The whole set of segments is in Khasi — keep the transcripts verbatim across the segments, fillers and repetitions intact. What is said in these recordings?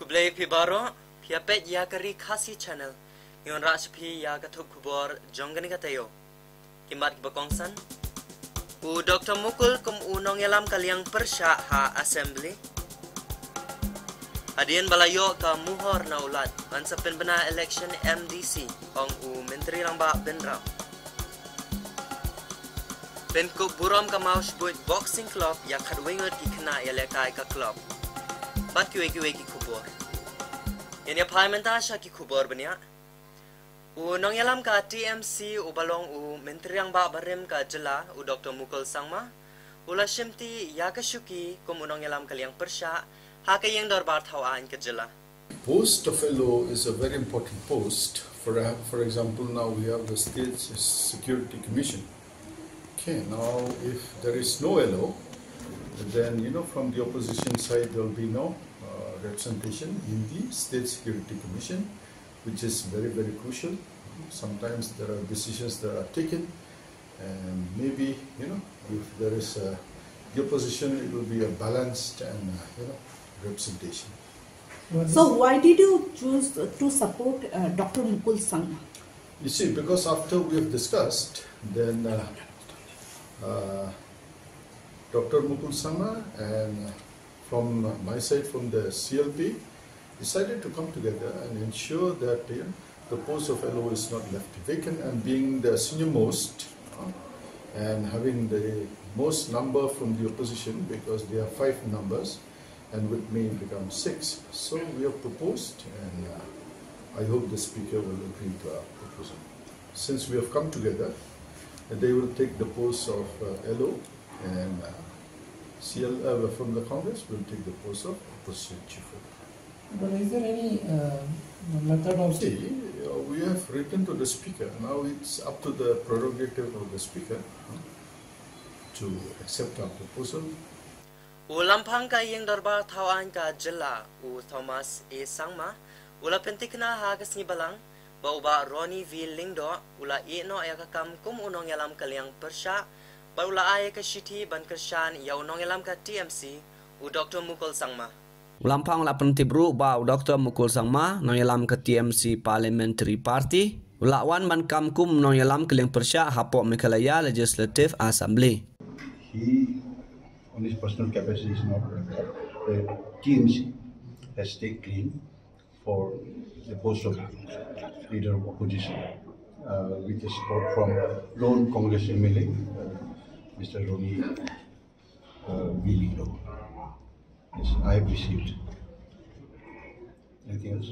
Khublei phi baroh, phi ïa peit ïa ka Ri Khasi Channel. Ngi wanrah sha phi ïa ka thup khubor jong kane ka taïew. Ki mat kiba kongsan. U Doctor Mukul kum u nongïalam ka liang pyrshah ha Assembly. Hadien ba la ïoh ka muhor na u Lat ban sa pynbna election M D C, ong u Myntri Rangbah Bynrap. Pynkup burom ka Mawshbuit Boxing Club ïa khatwei ngut ki khynnah ïalehkai ka club. Bad kiwei kiwei ki khubor. Ngin ïa phai mynta sha ki khubor bniah. U nongïalam ka T M C uba long u Myntri Rangbah barim ka jylla, u Doctor Mukul Sangma, u la shimti ïa ka shuki kum u nongïalam ka liang pyrshah ha ka ïing dorbar thaw aiñ ka jylla. Post of L O is a very important post. For, for example, now we have the State Security Commission. Okay, now if there is no L O, then, you know, from the opposition side, there will be no uh, representation in the State Security Commission, which is very, very crucial. Sometimes there are decisions that are taken, and maybe, you know, if there is a, the opposition, it will be a balanced and, uh, you know, representation. So why did you choose to support uh, Doctor Mukul Sangma? You see, because after we have discussed, then uh, uh, Doctor Mukul Sangma and uh, from my side, from the C L P, decided to come together and ensure that, you know, the post of L O is not left vacant, and being the senior most uh, and having the most number from the opposition, because there are five numbers, and with me it becomes six. So we have proposed, and uh, I hope the Speaker will agree to our proposal. Since we have come together, they will take the post of uh, L O, and uh, C L, uh, from the Congress will take the post of Opposition Chief Whip. But is there any uh, method of... See, uh, we have written to the Speaker. Now it's up to the prerogative of the Speaker uh, to accept our proposal. U Lamphang ka ïing dorbar thaw aiñ ka jylla, u Thomas A Sangma, u la pynthikna ha ka sngi Balang ba u Bah Ronnie V Lyngdoh u la ïeh noh ïa ka kam kum u nongïalam ka liang pyrshah, bad u la ai ïa ka shithi ban kyrshan ïa u nongïalam ka T M C, u Doctor Mukul Sangma. U Lamphang u la pyntip ruh ba u Doctor Mukul Sangma, nongïalam ka T M C Parliamentary Party, u la wan ban kam kum nongïalam ka liang pyrshah hapoh Meghalaya Legislative Assembly. He, on his personal capacity, is not aware that the T M C has staked claim for the post of leader of opposition uh, with the support from lone Congress M L A, uh, Mister Ronnie uh, V Lyngdoh. Yes, I have received. Anything else?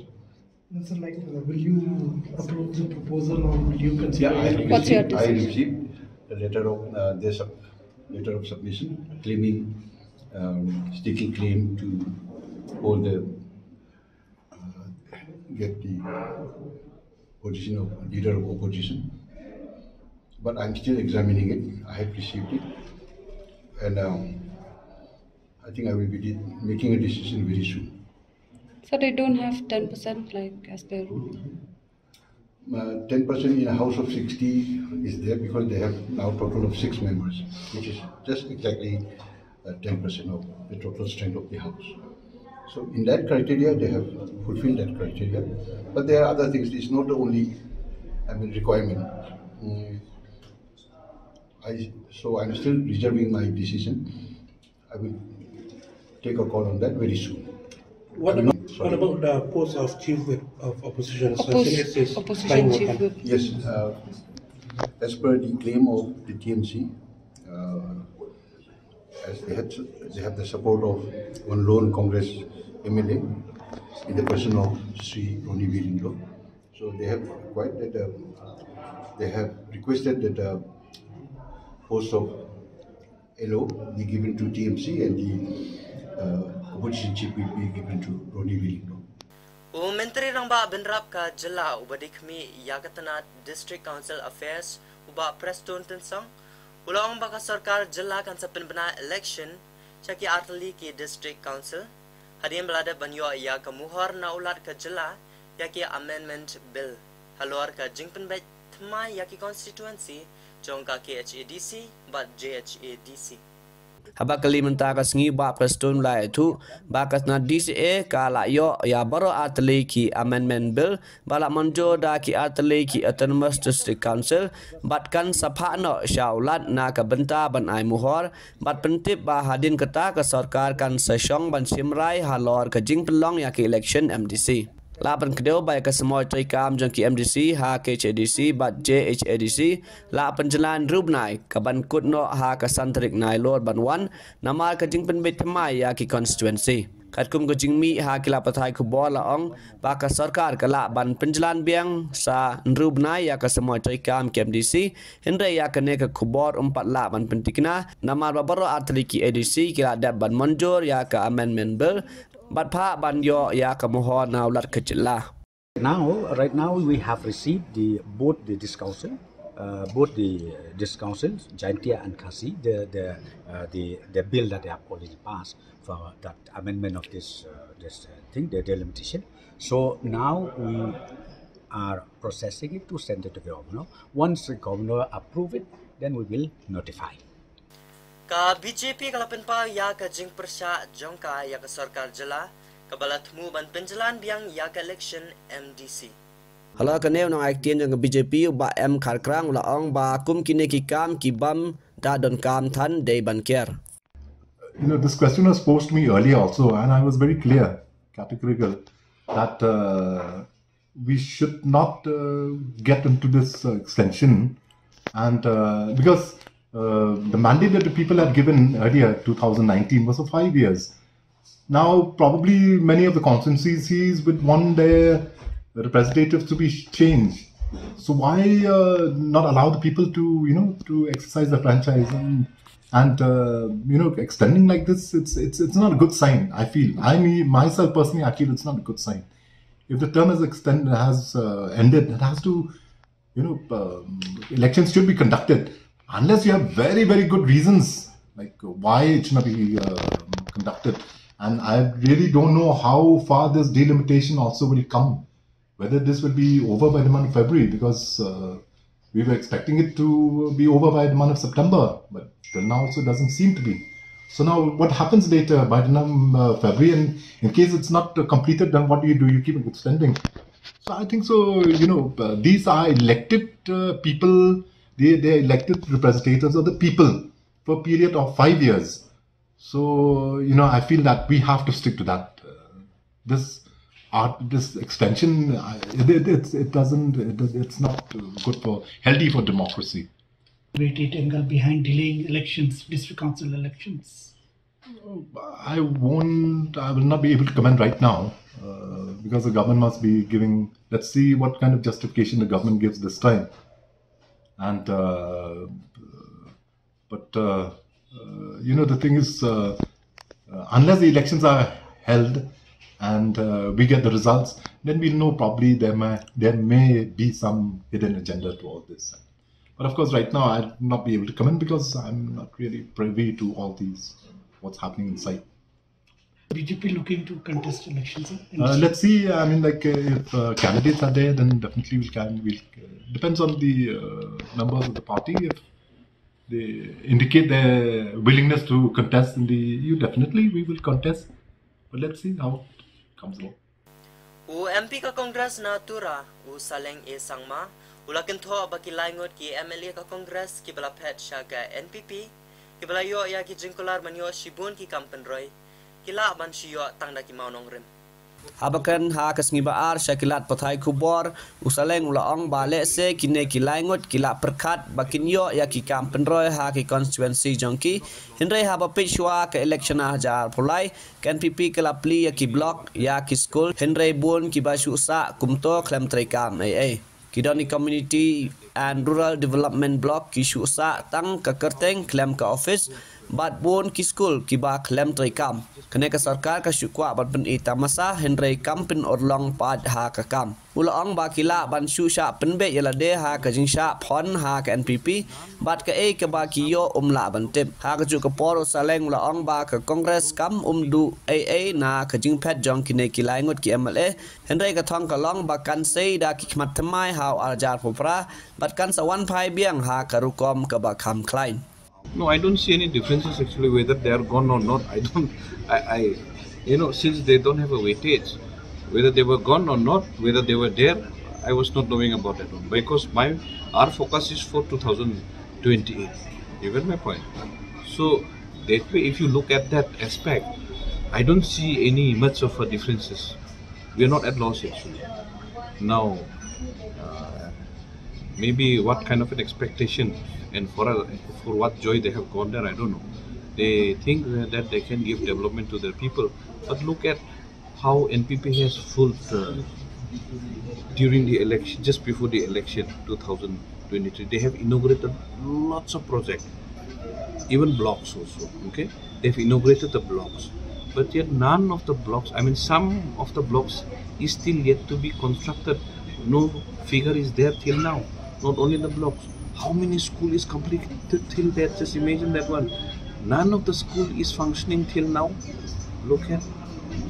No, sir, like, uh, will you approve the proposal or will you consider... Yeah, I have received, I have received the letter of uh, the sub, letter of submission claiming um, staking claim to hold the uh, get the position of leader of opposition. But I'm still examining it. I have received it, and um, I think I will be de- making a decision very soon. So they don't have ten percent like as per rule? Uh, ten percent in a house of sixty is there because they have now total of six members, which is just exactly uh, ten percent of the total strength of the house. So in that criteria, they have fulfilled that criteria. But there are other things. It's not the only, I mean, requirement. Mm. I, so I'm still reserving my decision. I will take a call on that very soon. What about, what about the post of chief whip of opposition? So Oppos- opposition chief whip. Yes, uh, as per the claim of the T M C, uh, as they had, they have the support of one lone Congress M L A in the person of Sri Ronnie V Lyngdoh. So they have required that uh, they have requested that the post of L O be given to T M C and the uh, opposition chief will be given to Ronnie V Lyngdoh. U Myntri Rangbah Bynrap ka jylla uba dei khmih ïa ka tnad District Council Affairs, u Bah Prestone Tynsong, u la ong ba ka sorkar jylla kan sa pynbna election sha ki artylli ki District Council hadien ba la dep ban ïoh ïa ka muhor na u Lat ka jylla ïa ki Amendment Bill halor ka jingpynbeit thymmai ïa ki constituency jong ka K H A D C bad J H A D C. Haba kylli mynta ka sngi, Bah Prestone u la ïathuh ba ka tnat D C A ka la ïoh ïa baroh artylli ki amendment bill ba la mynjur da ki artylli ki Autonomous District Council, bad kan sa phah noh sha u Lat na ka bynta ban ai muhor, bad pyntip ba hadien kata ka sorkar kan sa shong ban shim rai halor ka jingpynlong ïa ka election M D C. La pynkdew ba ïa ka samoi treikam jong ki M D C ha K H A D C bad J H A D C la pynjlan hynriew bnai, kaban kut noh ha ka san tarik Nailur ban wan, namar ka jingpynbeit thymmai ïa ki constituency. Katkum ka jingmih ha ki lad pathai khubor la ong ba ka sorkar ka lah ban pynjlan biang sa hynriew bnai ïa ka samoi treikam ki M D C, hynrei ïa kane ka khubor ym pat lah ban pynthikna namar ba baroh artylli ki A D C ki la dep ban mynjur ïa ka amendment bill bad phah ban ïoh ïa ka muhor na u Lat ka jylla. Now, right now, we have received the both the district council, uh, both the district councils, Jaintia and Khasi, the the uh, the the bill that they have already passed for that amendment of this uh, this uh, thing, the delimitation. So now we are processing it to send it to the governor. Once the governor approve it, then we will notify. Ka B J P ka la pynpaw ïa ka jingpyrshah jong ka ïa ka sorkar jylla kaba la thmu ban pynjlan biang ïa ka election M D C. Halor kane, u nongaiktien jong ka B J P u Bah M Kharkrang u la ong ba kum kine ki kam ki bym da donkam than dei ban kiar. You know, this question was posed to me earlier also, and I was very clear, categorical, that uh, we should not uh, get into this uh, extension, and uh, because uh, the mandate that the people had given earlier, two thousand nineteen, was for five years. Now, probably many of the constituencies would want their representatives to be changed. So why uh, not allow the people to, you know, to exercise the franchise and and uh, you know, extending like this? It's it's it's not a good sign. I feel I me myself personally, I feel it's not a good sign. If the term has extended has uh, ended, it has to, you know, um, elections should be conducted unless you have very very good reasons like why it should not be uh, conducted. And I really don't know how far this delimitation also will come, whether this will be over by the month of February, because uh, we were expecting it to be over by the month of September, but till now also it doesn't seem to be. So now what happens later by the month of uh, February, and in case it's not uh, completed, then what do you do? You keep extending. So I think so, you know, uh, these are elected uh, people, they, they are elected representatives of the people for a period of five years. So, you know, I feel that we have to stick to that. Uh, this art, this extension, uh, it, it, it's, it doesn't, it, it's not good for, healthy for democracy. Waited angle behind delaying elections, district council elections? I won't, I will not be able to comment right now uh, because the government must be giving, let's see what kind of justification the government gives this time. And uh, but uh, uh, you know, the thing is, uh, uh, unless the elections are held and uh, we get the results, then we'll know probably there may there may be some hidden agenda to all this. But of course, right now I'll not be able to comment because I'm not really privy to all these, what's happening inside. B J P looking to contest elections? Uh, let's see. I mean, like uh, if uh, candidates are there, then definitely we'll can. We'll uh, depends on the uh, members of the party. If they indicate their willingness to contest in the E U, definitely we will contest. But let's see how it comes along. U M P ka Congress na Tura, u Saleng A Sangma, u la kynthoh ba ki lai ngut ki M L A ka Congress kiba la phet sha ka N P P, kiba la ïoh ïa ki jingkular ban ïoh shibun ki kam pynroi, ki lah ban shu ïoh tang da ki mawnongrim. Haba kren ha ka sngi ba ar sha ki lad pathai khubor, u Saleng u la ong ba lehse kine ki lai ngut ki la pyrkhat ba kin ïoh ïa ki kam pynroi ha ki constituency jong ki, hynrei haba peit shuwa ka election ar hajar arphew lai, ka N P P ka la plie ïa ki block, ïa ki skul, hynrei bun kiba shu sah kumto khlem treikam ei ei. Ki don i Community and Rural Development Block ki shu sah tang ka kyrteng khlem ka office, bad bun ki skul kiba khlem treikam. Kane ka sorkar ka shu kwah ban pyni tamasa, hynrei kam pynurlong pat ha ka kam. U la ong ba ki lah ban shu shah pynbeit ïa lade ha ka jingshah phon ha ka N P P, bad kaei kaba ki ïoh um lah ban tip. Ha kajuh ka por u Saleng u la ong ba ka Congress kam um duh ei ei na ka jingphet jong kine ki lai ngut ki M L A, hynrei ka thong ka long ba kan sei da ki khmat thymmai ha u ar hajar arphew phra, bad kan sa wan phai biang ha ka rukom kaba kham khlaiñ. No, I don't see any differences actually, whether they are gone or not. I don't, I, I, you know, since they don't have a weightage, whether they were gone or not, whether they were there, I was not knowing about that one. Because my, our focus is for two thousand twenty-eight. You get my point? So, that way, if you look at that aspect, I don't see any much of a differences. We are not at loss actually. Now, uh, maybe what kind of an expectation and for a, for what joy they have gone there, I don't know. They think that they can give development to their people, but look at how N P P has fooled uh, during the election, just before the election, two thousand twenty-three. They have inaugurated lots of projects, even blocks also. Okay, they've inaugurated the blocks, but yet none of the blocks, I mean, some of the blocks is still yet to be constructed. No figure is there till now. Not only the blocks, how many school is completed till there? Just imagine that one. None of the school is functioning till now. Look at,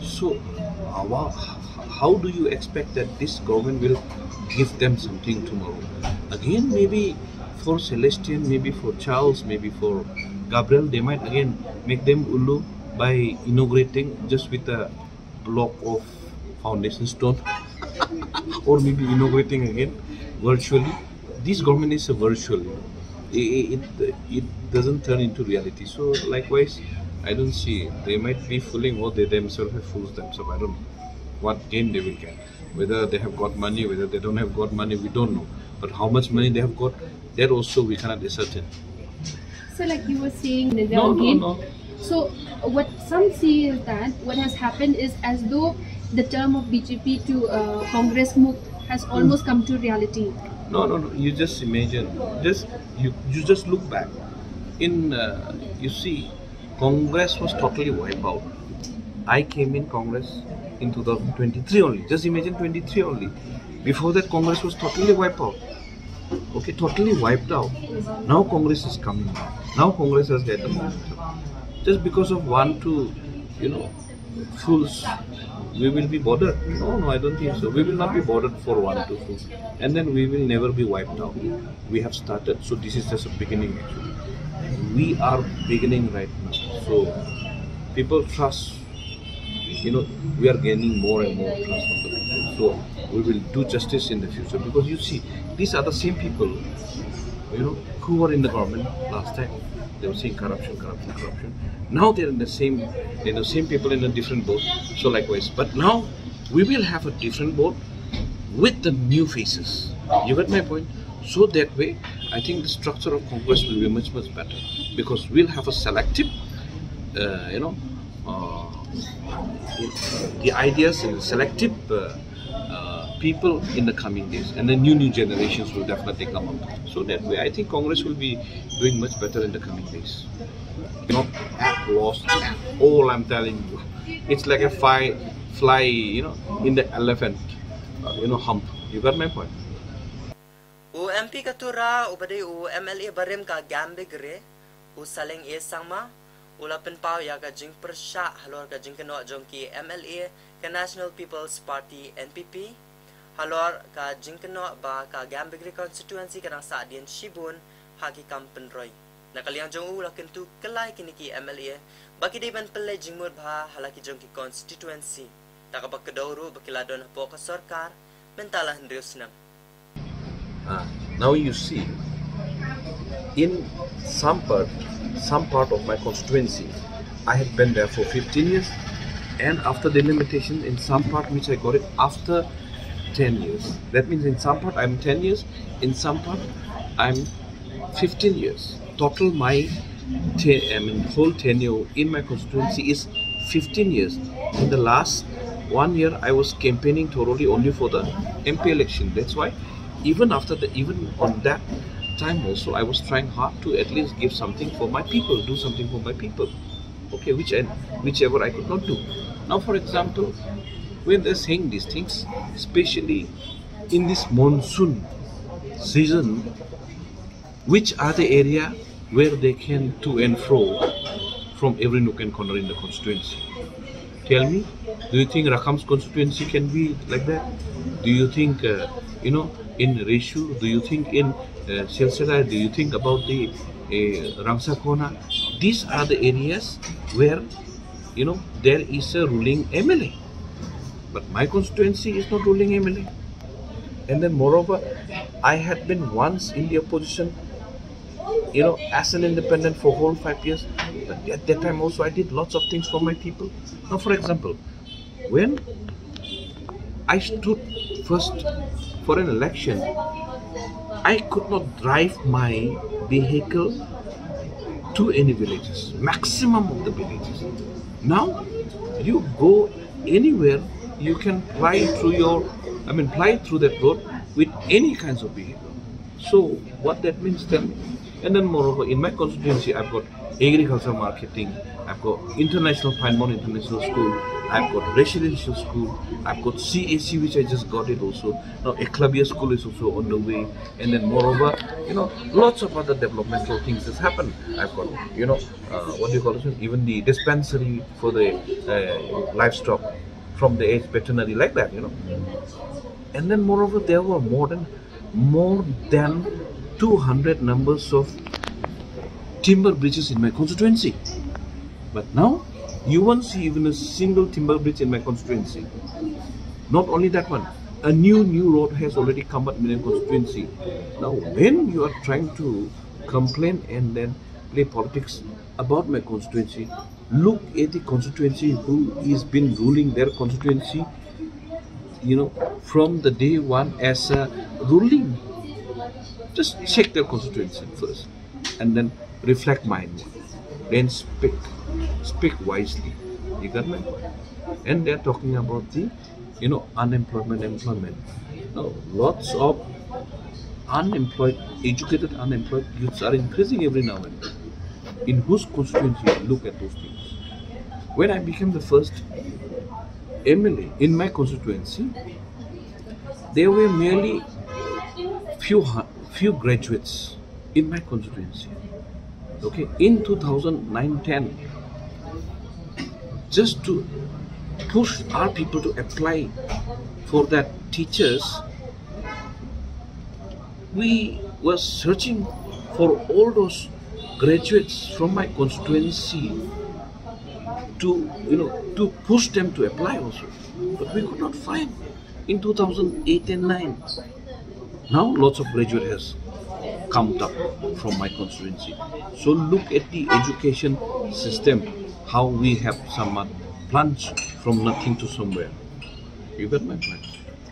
so uh, wha- how do you expect that this government will give them something tomorrow? Again, maybe for Celestine, maybe for Charles, maybe for Gabriel, they might again make them ullu by inaugurating just with a block of foundation stone or maybe inaugurating again virtually. This government is a virtual. It, it, it doesn't turn into reality. So likewise, I don't see. They might be fooling or they themselves have fooled themselves. I don't know what gain they will get. Whether they have got money, whether they don't have got money, we don't know. But how much money they have got, that also we cannot ascertain. So, like you were saying, Nidhi, No, no, again. No. So, what some see is that what has happened is as though the term of B J P to uh, Congress Mukt has almost come to reality. No, no, no. You just imagine. Just you, you just look back. In uh, you see, Congress was totally wiped out. I came in Congress in two thousand twenty-three only. Just imagine twenty-three only. Before that, Congress was totally wiped out. Okay, totally wiped out. Now Congress is coming. Now Congress has got the momentum. Just because of one, two, you know, fools, we will be bothered. No, no, I don't think so. We will not be bothered for one, two fools. And then we will never be wiped out. We have started, so this is just a beginning actually. We are beginning right now. So people trust, you know, we are gaining more and more trust from the people. So we will do justice in the future because you see, these are the same people, you know, who were in the government last time. They were saying corruption, corruption, corruption. Now they're in the same, you know, same people in a different boat. So likewise, but now we will have a different boat with the new faces. You get my point? So that way, I think the structure of Congress will be much, much better because we'll have a selective, uh, you know, uh, the ideas and selective uh, uh, people in the coming days, and the new new generations will definitely come up. So that way, I think Congress will be doing much better in the coming days. Not at loss at all. I'm telling you, it's like a fly, fly, you know, in the elephant, uh, you know, hump. You got my point. U M P ka Tura uba dei u M L A barim ka Gambegre, u Saleng A Sangma, u la pynpaw ïa ka jingpyrshah halor ka jingkynnoh jong ki M L A ka National People's Party N P P halor ka jingkynnoh ba ka Gambegre constituency ka dang sahdien shibun ha ki kam pynroi. Na ka liang jong u la kyntu kyllai kine ki M L A ba ki dei ban pynleit jingmut bha ha la ki jong ki constituency. Ta kaba kdew ruh ba ki la don hapoh ka sorkar mynta la hynriew snem. Ah, now you see, in some part, some part of my constituency, I had been there for fifteen years, and after delimitation, in some part which I got it after ten years. That means in some part I'm ten years, in some part I'm fifteen years. Total my te- I mean, whole tenure in my constituency is fifteen years. In the last one year, I was campaigning thoroughly only for the M P election. That's why, even after the, even on that time also, I was trying hard to at least give something for my people, do something for my people. Okay, which and whichever I could not do. Now, for example, when they're saying these things, especially in this monsoon season, which are the area where they can to and fro from every nook and corner in the constituency? Tell me, do you think Rakham's constituency can be like that? Do you think, uh, you know, in Raichur? Do you think in uh, Silchar? Do you think about the Ramsakona. These are the areas where, you know, there is a ruling M L A. But my constituency is not ruling M L A. And then, moreover, I had been once in the opposition, you know, as an independent for whole five years. But at that time also, I did lots of things for my people. Now, for example, when I stood first for an election, I could not drive my vehicle to any villages, maximum of the villages. Now, you go anywhere, you can fly through your, I mean, fly through that road with any kinds of vehicle. So what that means then, and then, moreover, in my constituency, I've got agriculture marketing, I've got International Fine Mount International School, I've got residential school, I've got C A C, which I just got it also. Now, Eklavya School is also on the way, and then, moreover, you know, lots of other developmental things has happened. I've got, you know, uh, what do you call it? Even the dispensary for the uh, livestock from the age veterinary, like that, you know. And then, moreover, there were more than more than two hundred numbers of timber bridges in my constituency. But now, you won't see even a single timber bridge in my constituency. Not only that one, a new new road has already come up in my constituency. Now, when you are trying to complain and then play politics about my constituency, look at the constituency who is been ruling their constituency, you know, from the day one as a ruling. Just check their constituency first, and then reflect mine. Then speak, speak wisely. You got my point? And they're talking about the, you know, unemployment, employment. No, lots of unemployed, educated unemployed youths are increasing every now and then. In whose constituency you look at those things? When I became the first M L A in my constituency, there were merely few hu- few graduates in my constituency. Okay, in two thousand nine ten, just to push our people to apply for that teachers, we were searching for all those graduates from my constituency to, you know, to push them to apply also, but we could not find in two thousand eight and nine. Now lots of graduate has come up from my constituency. So look at the education system, how we have somewhat plunged from nothing to somewhere. You got my point?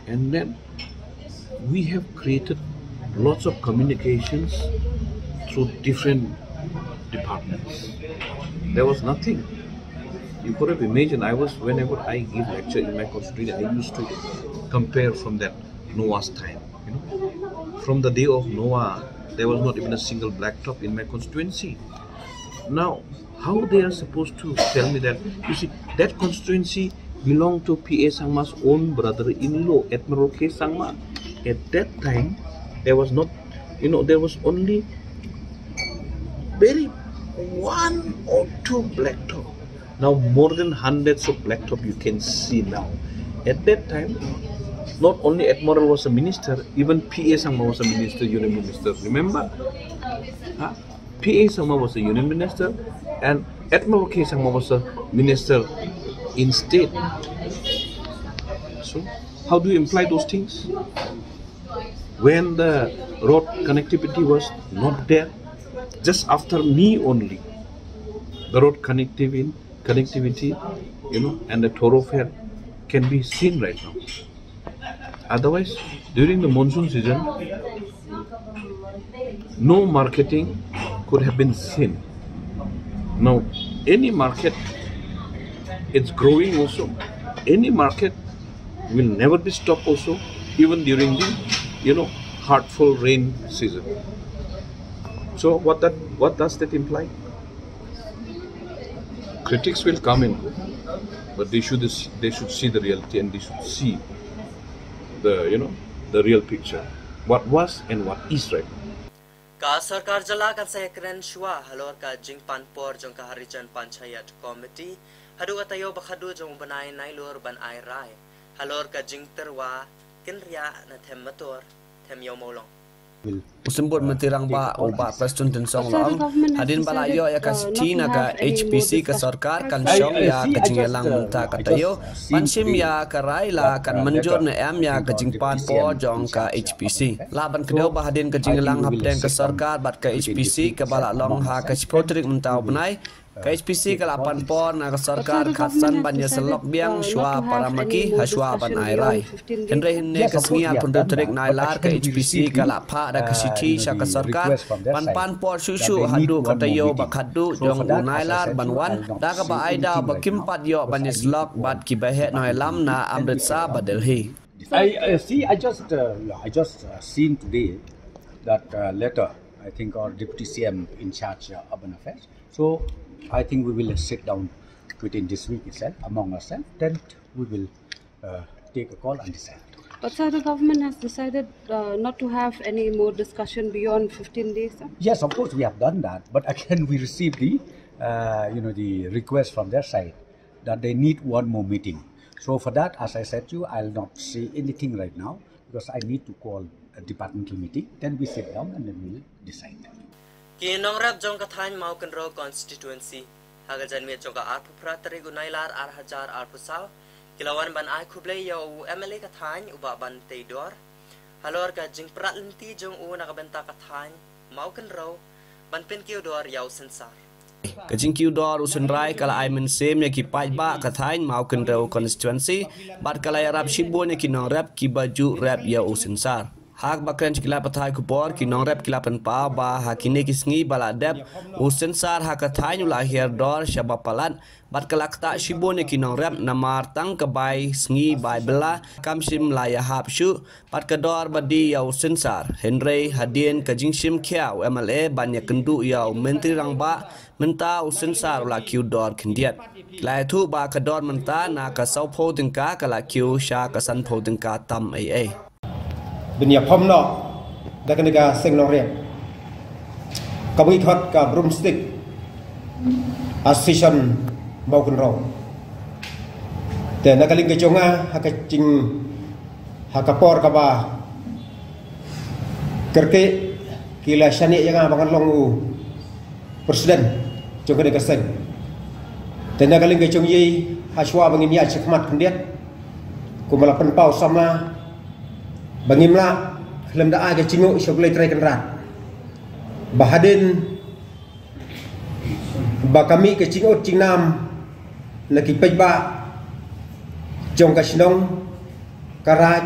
And then we have created lots of communications through different departments. There was nothing. You could have imagined, I was, whenever I give lecture in my constituency, I used to compare from that Noah's time. You know, from the day of Noah, there was not even a single blacktop in my constituency. Now, how they are supposed to tell me that? You see, that constituency belonged to P A Sangma's own brother-in-law, Admiral K Sangma. At that time, there was not, you know, there was only very one or two blacktop. Now more than hundreds of blacktop you can see now. At that time, not only Admiral was a minister, even P A Sangma was a minister, union minister. Remember? Huh? P A Sangma was a union minister, and Admiral K Sangma was a minister in state. So, how do you imply those things? When the road connectivity was not there, just after me only, the road connectivity, connectivity, you know, and the thoroughfare can be seen right now. Otherwise, during the monsoon season, no marketing could have been seen. Now, any market, it's growing also. Any market will never be stopped also, even during the, you know, heartful rain season. So what that, what does that imply? Critics will come in, but they should, they should see the reality and they should see the, you know, the real picture, what was and what is right now. Ka sorkar jylla kan sa ïakren shuwa halor ka jingpan por jong ka Harijan Panchayat Committee haduh ka taïew ba khatduh jong u bnai Nailur ban ai rai halor ka jingtyrwa kynriah na Them Mator, Them Ïew Mawlong. U Symbud Myntri Rangbah u Bah Prestone Tynsong la ong, hadien ba la ioh ia ka shithi na ka H P C ka sorkar kan shong ia ka jingïalang mynta ka taïew ban shim ia ka rai la kan mynjur ne em ia ka jingpan por jong ka H P C. La ban kdew ba hadien ka jingïalang hapdeng ka sorkar bad ka H P C kaba la long ha ka shiphew tarik mynta u bnai, ka H P C ka la pan por na ka sorkar khatsan ban ïasyllok biang shuwa para maki ha shuwa ban ai rai. Hynrei hynne ka sngi arphew tarik Nailar ka H P C ka la phah da ka shithi sha ka sorkar ban pan por shuh shuh haduh ka taïew ba khatduh jong u Nailar ban wan, da kaba ai daw ba kim pat ioh ban ïasyllok bad ki baheh nongïalam na Amritsar bad Delhi. I, I see. I just, uh, yeah, I just uh, seen today that uh, letter. I think our deputy C M in charge uh, urban affairs. So I think we will sit down within this week itself among ourselves. Then we will uh, take a call and decide. But sir, the government has decided uh, not to have any more discussion beyond fifteen days, sir? Yes, of course we have done that. But again, we received the, uh, you know, the request from their side that they need one more meeting. So for that, as I said to you, I'll not say anything right now because I need to call a departmental meeting. Then we sit down and then we'll decide. Ki nongrep jong ka thaiñ Mawkynrew constituency ha ka janmiet jong ka arphew phra tarik u Nailar ar hajar arphew saw ki la wan ban ai khublei ïa u M L A ka thaiñ u Bah Banteidor halor ka jingprat lynti jong u na ka bynta ka thaiñ Mawkynrew ban pynkiew dor ïa u synsar. Ka jingkiew dor u synrai ka la ai mynsiem ïa ki paidbah ka thaiñ Mawkynrew constituency bad ka la ïarap shibun ïa ki nongrep kiba ju rep ïa u synsar. Ha kaba kren sha ki lad pathai khubor, ki nongrep ki la pynpaw ba ha kine ki sngi ba la dep u synsar ha ka thaiñ u la hiar dor sha ba palat bad ka la ktah shibun ïa ki nongrep namar tang ka bai sngi bai bylla kam shym la ïahap shuh bad ka dor ba die ïa u synsar. Hynrei hadien ka jingshim khia u M L A ban ïakynduh ïa u Myntri Rangbah, mynta u synsar u la kiew dor khyndiat. Ki la ïathuh ba ka dor mynta na ka sawphew tyngka ka la kiew sha ka sanphew tyngka tam ei ei. Ban ïapham noh da kane ka seng nongriam kaba ngi khot ka Broomstick Association Mawkynrew. Te na ka liang ka jong nga ha ka jing ha ka por kaba kyrkieh ki la shaniah ïa nga ba ngan long u president jong kane ka seng. Te na ka liang ka jong ngi ha shuwa ba ngin ïaid shakhmat khyndiat kumba la pynpaw samla ba ngim lah khlem da ai ka jingmut sha U Blei Trai Kynrad ba hadien ba ka mih ka jingud jingnam na ki paidbah jong ka shnong, ka raid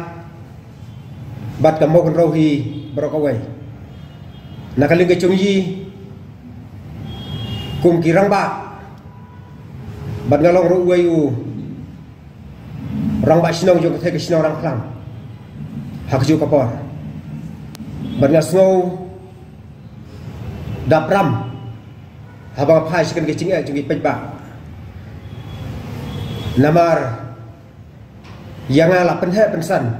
bad ka Mawkynrew hi baroh kawei. Na ka liang ka jong ngi kum ki rangbah bad nga long ruh uwei u rangbah shnong jong ka thei ka shnong Rangphlang ha kajuh ka por bad nga sngew dap ram haba nga phai sha kane ka jingeh jong ki paidbah. Namar ïa nga la pynheh pynsan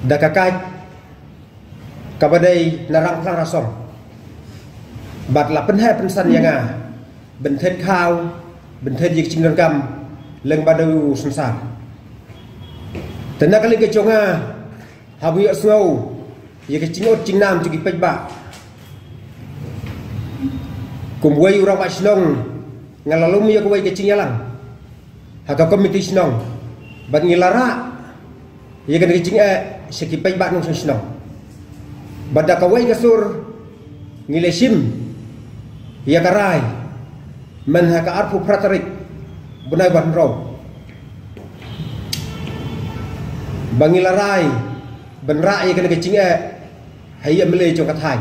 da ka kaid kaba dei na Rangphlang Rasong bad la pynheh pynsan ïa nga ban thied khaw ban thied ïa ka jingdonkam lyngba da u synsar. Te na ka liang ka jong nga haba ïohsngew ïa ka jingud jingnam jong ki paidbah kum uwei u rangbah shnong nga la lum ïa kawei ka jingïalang ha ka komiti shnong bad ngi la rah ïa kane ka jingeh sha ki paidbah nongshong shnong. Bad da kawei ka sur ngi la shim ïa ka rai man ha ka arphew phra tarik bnai ba hynriew ba ngi la rai ban rah ïa kane ka jingeh ha i M L A jong ka thaiñ.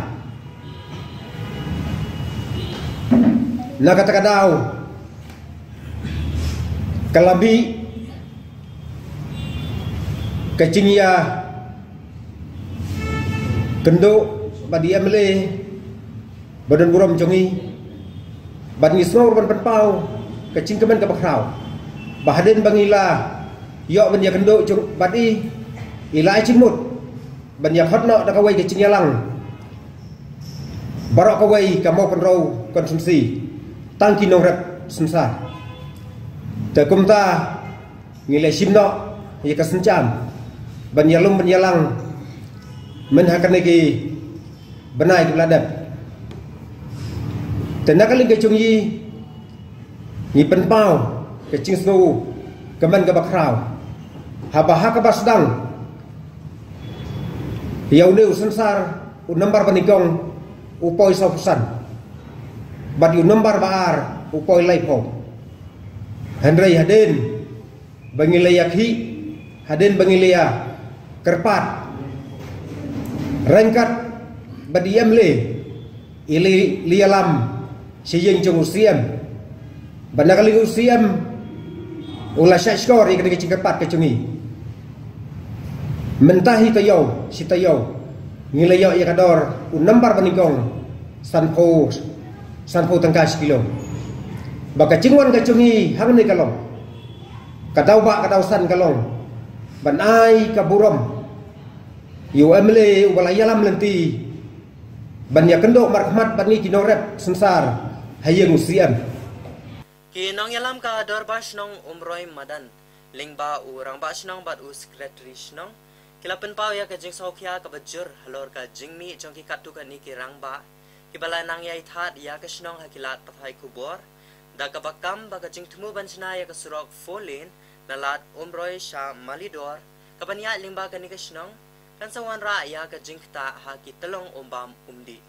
Na kata ka daw ka la bih ka jingïakynduh bad i M L A ba don burom jong ngi bad ngi sngew ruh ban pynpaw ka jingkmen kaba khraw ba hadien ba ngi la ïoh ban ïakynduh jong bad i, i la ai jingmut ban ïakhot noh da kawei ka jingïalang baroh kawei ka Mawkynrew constituency tang ki nongrep synsar. Te kumta ngi la shim noh ïa ka synshar ban ïalum ban ïalang Mynha kane ki bnai ki ba la dep, te na ka liang ka jong ngi, ngi pynpaw ka jingsngew ka man ka ba khraw, haba ha ka ba sdang ïa une u sensar, u nombar ba nyngkong u poi saw phew san, bad u nombar ba ar u poi laiphew. Hynrei hadien ba ngi la ïakhih, hadien ba ngi la ïakyrpad ryngkat bad i MLA, i la ïalam sha ïing jong u CM, bad na ka liang u CM u la shah shkor ïa ka jingkyrpad ka jong ngi. Mynta hi taïew shi taïew ngi la ïoh ïa ka dor u nombar ba nyngkong, sanphew, sanphew tyngka shi kilo. Ba ka jingwan ka jong ngi hangne ka long, ka daw ba ka daw san ka long ban ai ka burom ïa u MLA u ba la ïalam lynti ban ïakynduh markhmat bad ngi ki nongrep sensar ha ïing u CM. Ki nongïalam ka Dorbar Shnong Umroi Madan, lyngba u Rangbah Shnong bad u Secretary Shnong, ki la pynpaw ïa ka jingsngewkhia ka ba jur halor ka jingmih jong ki katto katne ki rangbah ki ba la nang ïai thad ïa ka shnong ha ki lad pathai khubor, da ka ba kam ba ka jingthmu ban shna ïa ka surok four lane na lad Umroi sha Malidor, ka ban ïaid lyngba kane ka shnong, kan sa wanrah ïa ka jingktah ha ki tyllong umbam umdih.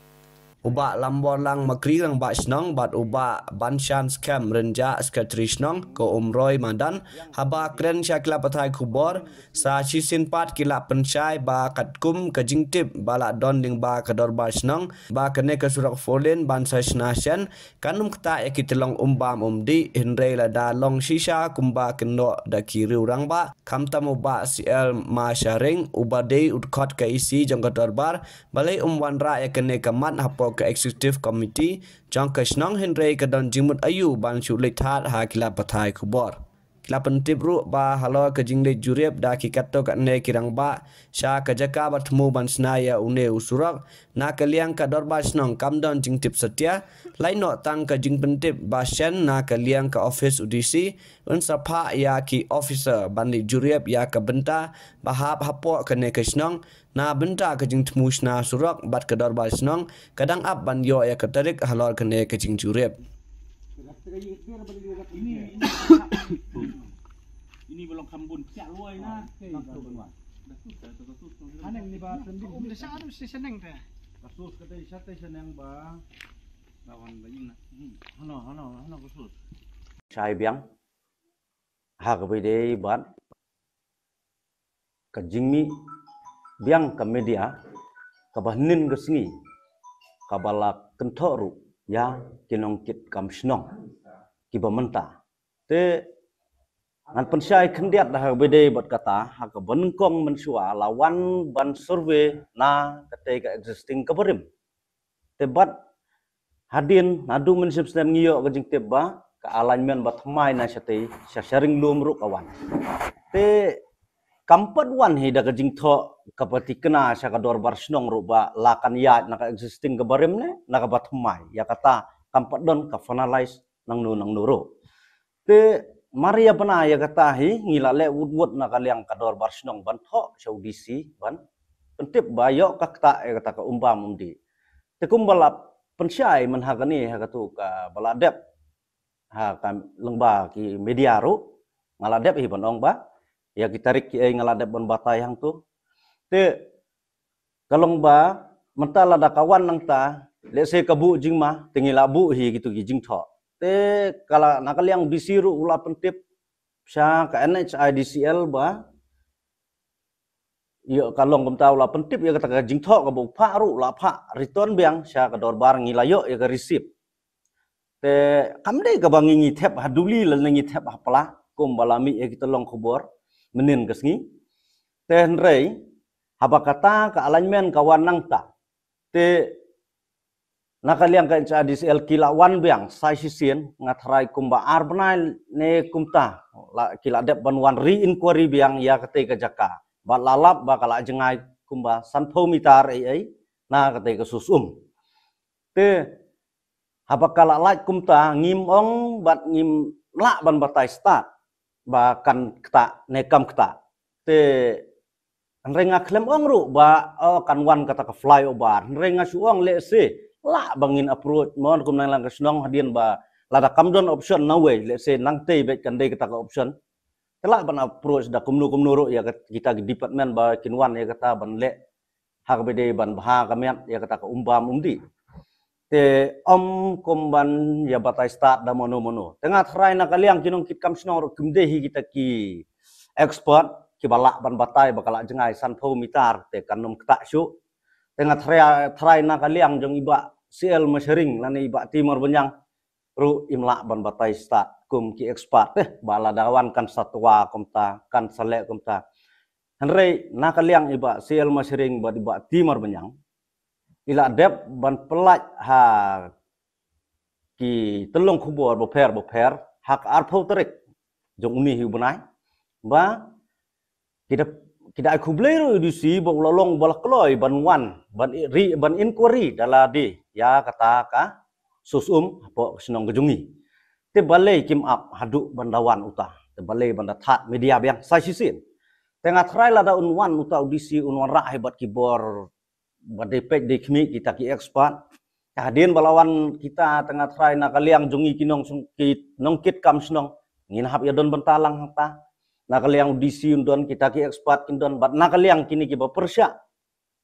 U Bah Lamborlang Makri, Rangbah Shnong, bad u Bah Banshan Skhem Rynjah, Secretary Shnong ka Umroi Madan, haba kren sha ki lad pathai khubor, sa shisien pat ki la pynshai ba katkum ka jingtip ba la don lyngba ka Dorbar Shnong ba kane ka surok four lane ban sa shna shen kan ym ktah ïa ki tyllong umbam umdih, hynrei lada long shisha kumba kynnoh da ki riew rangbah, khamtam u Bah C L Masharing, u ba dei u dkhot ka EC jong ka Dorbar, balei um wanrah ïa kane ka mat hapoh ka Executive Committee jong ka shnong, hynrei ka don jingmut aïu ban shu leit thad ha ki lad pathai khubor. Ki la pyntip ruh ba halor ka jingleit jurip da ki katto katne ki rangbah sha ka jaka ba thmu ban shna ïa une u surok, na ka liang ka Dorbar Shnong kam don jingtip satia, lait noh tang ka jingpyntip ba shen na ka liang ka office u DC, un sa phah ïa ki officer ban leit jurip ïa ka bynta ba hap hapoh kane ka shnong, na bynta ka jingthmu shna surok, bad ka Dorbar Shnong ka dang ap ban ïoh ïa ka tarik halor kane ka jingjurip. Ini, ini, ini belum kambun pyak luai na. Haneng ni ba sending. Um, desa anu si seneng te. Kasus kata isa te seneng ba. Lawan ba ing na. Hmm. Hano, hano, hano kasus. Shai biang. Ha ka bidei bad ka jingmih biang ka media, ka ba hynnin ka sngi, ka ba la kynthoh ruh ïa ki nongkit kam shnong ki ba mynta. Te ngan pynshai khyndiat ha ka bidei bad kata, ha ka ba nyngkong mynshuwa la wan ban survey na kata ka existing ka barim. Te bad hadien naduh mynshem snem ngi ïoh ka jingtip ba ka alignment ba thymmai na shatei sha Sharing Lum ruh ka wan. Te kam pat wan hi da ka jingthoh ka ba tikna sha ka Dorbar Shnong ruh ba la kan ïaid na ka existing ka barim ne na ka ba thymmai. Ïa kata kam pat don ka finalize nangno nangno ruh. Te mar ïa bna ïa kata hi ngi la leh wut wut na ka liang ka Dorbar Shnong ban thoh sha u DC ban pyntip ba ïoh ka ktah ïa kata ka umbam umdih. Te kumba la pynshai mynha kane ha katu ka ba la dep ha ka lyngba ki media ruh, nga la dep hi ban ong ba ïa ki tarik ki ei nga la dep ban batai hangtu. Te ka long ba mynta lada ka wan nangta, lehse ka buh jingma, te ngi la buh hi kitu ki jingthoh. Te ka la na ka liang DC ruh u la pyntip sha ka NHIDCL ba ïa ka long kumta u la pyntip ïa kata ka jingthoh ka ba u phah ruh u la phah return biang sha ka Dorbar, ngi la ïoh ïa ka receipt. Te kam dei ka ba ngi ngi thep ha duli lane ngi thep ha pla kumba la mih ïa kita long khubor mynnin ka sngi. Te hynrei haba kata ka alignment ka wan nangta, te na ka liang ka NHIDCL ki la wan biang sa shisien, nga tharai kumba ar bnai ne kumta la ki la dep ban wan re-inquiry biang ïa katei ka jaka. Bad la lap ba ka la jngai kumba sanphew mitar ei ei na katei ka sus um. Te haba ka la lait kumta ngim ong bad ngim lah ban batai stad ba kan ktah ne kam ktah. Te Hynrei nga khlem ong ruh ba, oh, kan wan kata ka flyover. Hynrei nga shu ong lehse lah ba ngin approach, mon, kum nang lang ka shnong, hadien ba lada kam don option nawei, lehse nangtei beit kan dei kata ka option. Te lah ban approach da kumno kumno ruh ïa ka, kita ki department ba kin wan ïa kata ban leh ha kaba dei ban bha ka miat ïa kata ka um bam um dih. Te ym kum ban ïa batai stad da mano mano. Te nga tharai na ka liang ki nongkitkam shnong ruh kim dei hi kita ki expert kiba lah ban batai ba ka la jngai sanphew meter te kan ym ktah shuh. Te nga tharai, tharai na ka liang jong i Bah C L Mashering lane i Bah T Marbaniang ruh im lah ban batai stad kum ki expert, eh, ba lada wan kan sa twa kumta, kan sa leh kumta. Hynrei na ka liang i Bah C L Mashering bad i Bah T Marbaniang, i la dep ban pyllait ha ki tyllong khubor bapher bapher ha ka arphew tarik jong une hi u bnai ba ki da, ki da ai khublei ruh ïa u D C ba u la long ba la kloi ban wan ban i-, ri, ban inquiry da lade ïa kata ka sus um hapoh ka shnong ka jong ngi. Te balei kim ap haduh ban da wan uta, te balei ban da thad media biang sa shisien. Te nga tharai lada un wan uta u D C un wanrah hi bad ki bor ba dei peit dei khmih kita ki expert. Hadien ba la wan kita, te nga tharai na ka liang jong ngi ki nong sung-, ki nongkitkam shnong ngin hap ïa don bynta lang hangta. Na ka liang u D C un don, kita ki expert kin don, bad na ka liang kine kiba pyrshah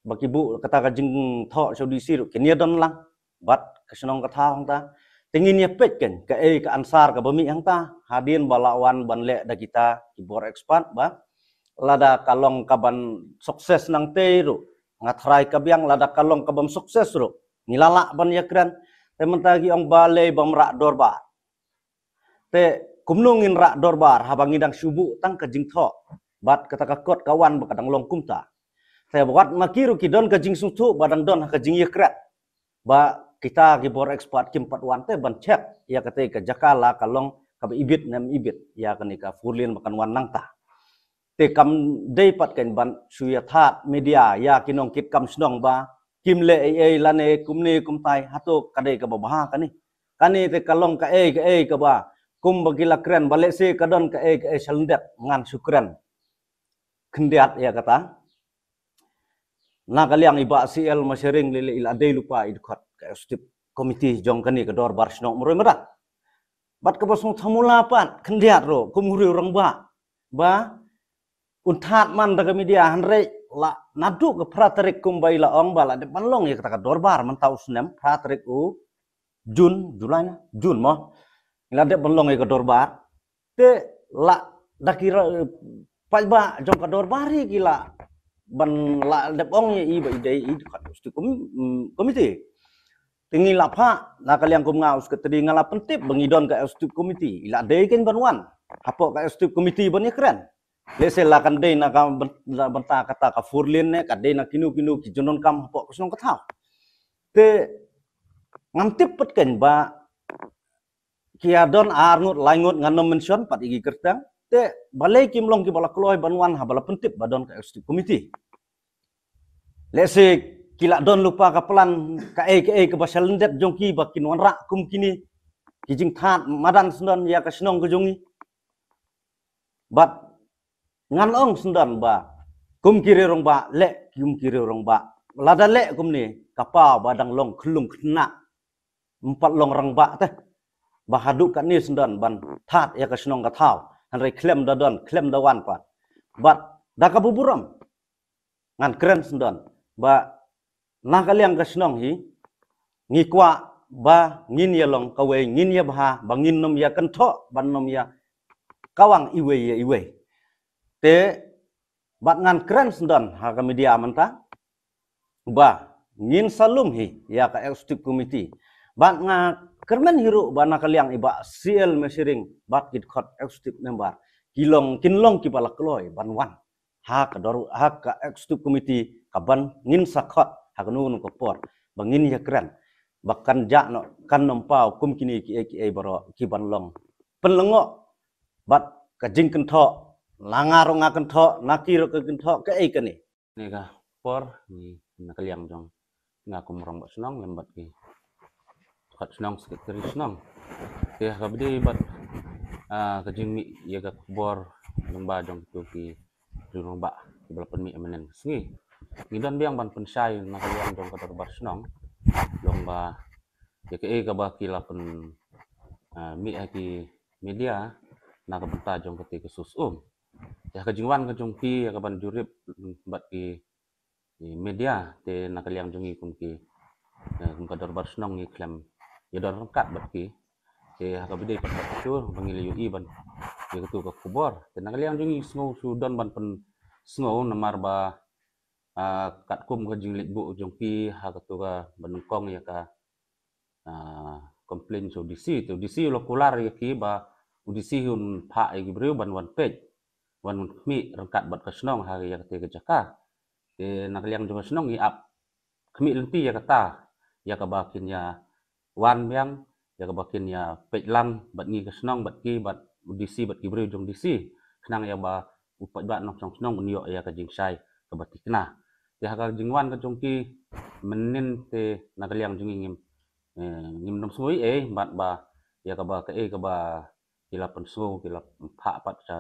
ba ki buh kata ka jingthoh sha u D C ruh kin ïa don lang bad ka shnong ka thaw hangta. Te ngin ïa peit kein kaei ka answer kaba mih hangta hadien ba la wan ban leh da kita ki bor expert ba lada ka long kaban success nangtei ruh nga tharai ka biang, lada ka long kabym success ruh ngi la lah ban ïakren. Te mynta ki ong balei bym rah dorbar. Te kumno ngin rah dorbar haba ngi dang shu buh tang ka jingthoh bad kata ka kot ka wan ba ka dang long kumta. Te wat ma ki ruh ki don ka jingsngewthuh ba dang don ha ka jingïakren ba kita ki bor expert kim pat wan te ban check ïa kata ka jaka la ka long kaba ibit ne ym ibit ïa kane ka four lane ba kan wan nangta. Te kam dei pat kein ban shu ïa thad media ïa ki nongkitkam shnong ba kim leh ei ei lane kumne kumtai, hato ka dei kaba bha kane? Kane te ka long kaei kaei kaba kum ba ki la kren ba lehse ka don kaei kaei shalyndet ngan shu kren khyndiat ïa kata. Na ka liang i Bah C L Mashering lei lei i la dei lypa i dkhot ka executive committee jong kane ka dorbar shnong Umroi Madan. Bad kaba sngewthuh mula pat khyndiat ruh kum u riew rangbah ba un thad man da ka media, hynrei la naduh ka phra tarik kumba i la ong ba la dep ban long ïa kata ka dorbar mynta u snem phra tarik u Jun, July na Jun mo, i la dep ban long ïa ka dorbar. Te la da ki ra-, paidbah jong ka dorbar hi ki la ban la dep ong ïa i ba i dei i dkhot executive com-, mm, committee. Te ngi la phah na ka liang kum nga u secretary nga la pyntip ba ngi don ka executive committee, i la dei kein ban wan hapoh ka executive committee ban ïakren. Lehse la kan dei na ka byn-, na bynta kata ka four lane ne ka dei na kino kino ki jingdonkam hapoh ka shnong ka thaw. Te ngam tip pat kein ba ki ïa don ar ngut lai ngut ngan ym mention pat ïa ki kyrteng. Te balei kim long kiba la kloi ban wan haba la pyntip ba don ka executive committee. Lehse ki la don lypa ka plan kaei kaei kaba shalyndet jong ki ba kin wanrah kum kine ki jingthad madan syndon ïa ka shnong ka jong ngi. Bad ngan ong syndon ba kum ki riew rangbah leh kum ki riew rangbah. Lada leh kumne ka paw ba dang long khyllung khynnah. Ym pat long rangbah te ba haduh katne syndon ban thad ïa ka shnong ka thaw. Hynrei khlem da don, khlem da wan pat. Bad da kaba burom ngan kren syndon ba na ka liang ka shnong hi ngi kwah ba ngin ïa long kawei, ngin ïa bha, ba ngin ym ïa kynthoh, ban ym ïa kawang iwei ïa iwei. Te bad ngan kren syndon ha ka media mynta ba ngin sa lum hi ïa ka executive committee. Bad nga kyrmen hi ruh ba na ka liang i Bah C L Mashering bad ki dkhot executive member ki long, kin long kiba la kloi ban wan ha ka dor, ha ka executive committee kaban ngin sa khot ha kano kano ka por ba ngin ïakren ba kan jah noh, kan ym paw kum kine kiei kiei baroh kiban long pynlyngngoh bad ka jingkynthoh, la nga ruh nga kynthoh, na ki ruh ka kynthoh, kaei kane. Kane ka por ngi na ka liang jong nga kum rangbah shnong lem bad ki dkhot shnong, secretary shnong. Te ha kaba ïadei bad, ah, ka jingmih ïa ka khubor lyngba jong kito ki rangbah. ba la pynmih mynnin ka sngi. Ngi don biang ban pynshai na ka liang jong ka dorbar shnong, long ba ïa kaei kaba ki la pyn, ah, mih ha ki media na ka bynta jong kata ka sus um. Ïa ka jingwan ka jong ki ïa ka ban jurip bad ki, ki media, te na ka liang jong ngi kum ki, eh, kum ka dorbar shnong ngi khlem ïa don ryngkat bad ki. Te ha kaba ïadei pat bad kata ba ngi la ïohi ban ïa katu ka khubor, te na ka liang jong ngi sngew shu don ban pynsngew namar ba, ah, katkum ka jingleit buh jong ki ha katu ka ba nyngkong ïa ka, ah, complain sha u D C. Te u D C u la kular ïa ki ba u D C hi un phah ïa ki briew ban wan peit, wan khmih ryngkat bad ka shnong ha ïa kata ka jaka. Te na ka liang jong ka shnong ngi ap khmih lynti ïa kata, ïa kaba kin ïa wan biang, ïa kaba kin ïa peit lang bad ngi ka shnong, bad ki, bad u D C, bad ki briew jong D C, khnang ïa ba u paidbah nongshong shnong un ïoh ïa ka jingshai kaba thikna. Te ha ka jingwan ka jong ki mynnin te na ka liang jong ngi ngim, eh, ngim dang sngew ei ei bad ba ïa kaba kaei kaba ki la pynsngew, ki la phah pat sha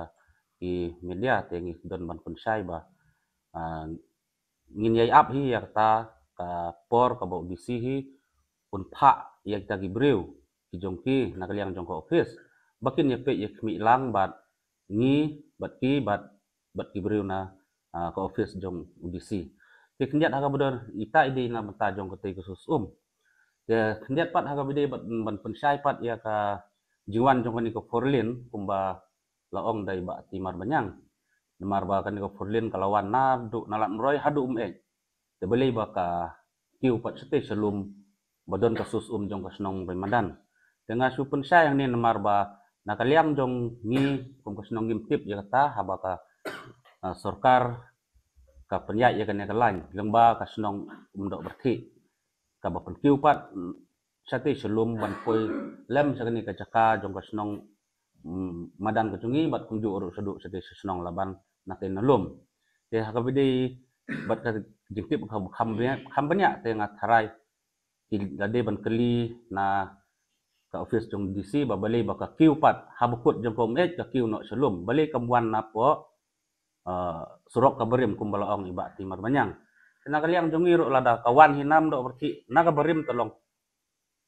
ki media, te ngi don ban pynshai ba, ah, ngin ïai ap hi ïa kata ka por kaba u D C hi un phah ïa kita ki briew ki jong ki na ka liang jong ka office ba kin ïa peit ïa khmih lang bad ngi, bad ki, bad, bad ki briew na, ah, ka office jong u D C. Te khyndiat ha kaba don ita i dei na bynta jong kata ka sus um. Te khyndiat pat ha kaba ïadei ban, ban pynshai pat ïa ka jingwan jong kane ka four lane kumba la ong da i Bah Timar Banyang. Namar ba kane ka four lane ka la wan naduh na Lad Umroi haduh Umeit. Te balei ba ka kiew pat shatei shalum ba don ka sus um jong ka shnong Baimadan. Te nga shu pynshai hangne namar ba na ka liang jong ngi kum ka shnong ngim tip ïa kata haba ka, ah, sorkar ka pynïaid ïa kane ka lain, lem ba ka shnong Umdoh Pyrthei kaba pynkiew pat, mm, shatei shalum ban poi lem sha kane ka jaka jong ka shnong, mm, madan ka jong ngi bad kumjuh ruh shaduh shatei sha shnong Laban na kane lum. Te ha kaba ïadei bad ka jingtip ka kham bniah, kham bniah te nga tharai ki la dei ban kylli na ka office jong D C ba balei ba ka kiew pat haba kut jong ka Umeit ka kiew noh shalum, balei kam wan napoh, ah, surok ka barim kumba la ong i Bah Timar Banyang. Te na ka liang jong ngi ruh lada ka wan hi na Umdoh Pyrthei na ka barim te long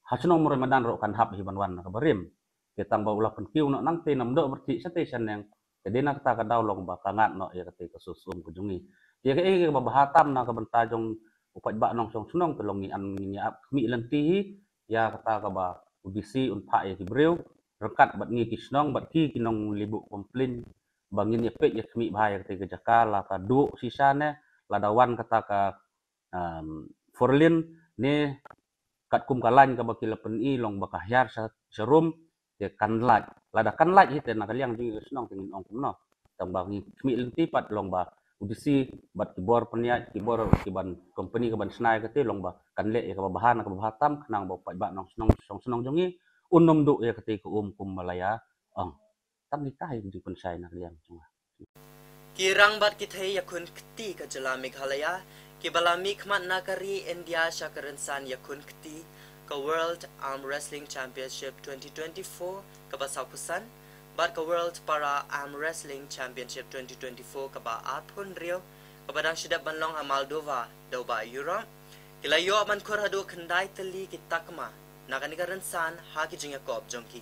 ha shnong Umroi madan ruh kan hap hi ban wan na ka barim. Te tang ba u la pynkiew noh nangtei na Umdoh Pyrthei shatei shaneng. Te dei na kata ka daw long ba ka ngat noh ïa kata ka sus um ka jong ngi. Te ïa kaei kaba bha tam na ka bynta jong u paidbah nongshong shnong te long ngi an ngin ïa ap khmih lynti hi ïa kata kaba u D C un phah ïa ki briew ryngkat bad ngi ki shnong bad ki, ki nongleit buh complain ba ngin ïa peit ïa khmih bha ïa kata ka jaka, la ka duh shisha ne lada wan kata ka, um, four lane ne katkum ka lain kaba ki la pyni long ba ka hiar sha, sharum, te kan lait. Lada kan lait hi te na ka liang jong ngi ka shnong te ngin ong kumno. Tang ba ngi khmih lynti pat long ba u D C bad ki bor pynïaid, ki bor ki ban company ka ban shna ïa kata long ba kan leh ïa kaba bha na kaba bha tam khnang ba u paidbah nongshong shnong jong ngi un ym duh ïa kata ka um kumba la ïa ong. Tang kita hi ka jingpynshai na ka liang jong nga. Ki rang bad ki thei ïakhun kti ka jylla Meghalaya kiba la mihkhmat na ka ri India sha ka rynsan ïakhun kti ka World Arm Wrestling Championship twenty twenty-four kaba sawphew san bad ka World Para Arm Wrestling Championship twenty twenty-four kaba arphew hynriew kaba dang shu dep ban long ha Moldova, da u bah Europe, ki la ïoh ban khur haduh khyndai tylli ki takma na kane ka rynsan ha ki jingïakop jong ki.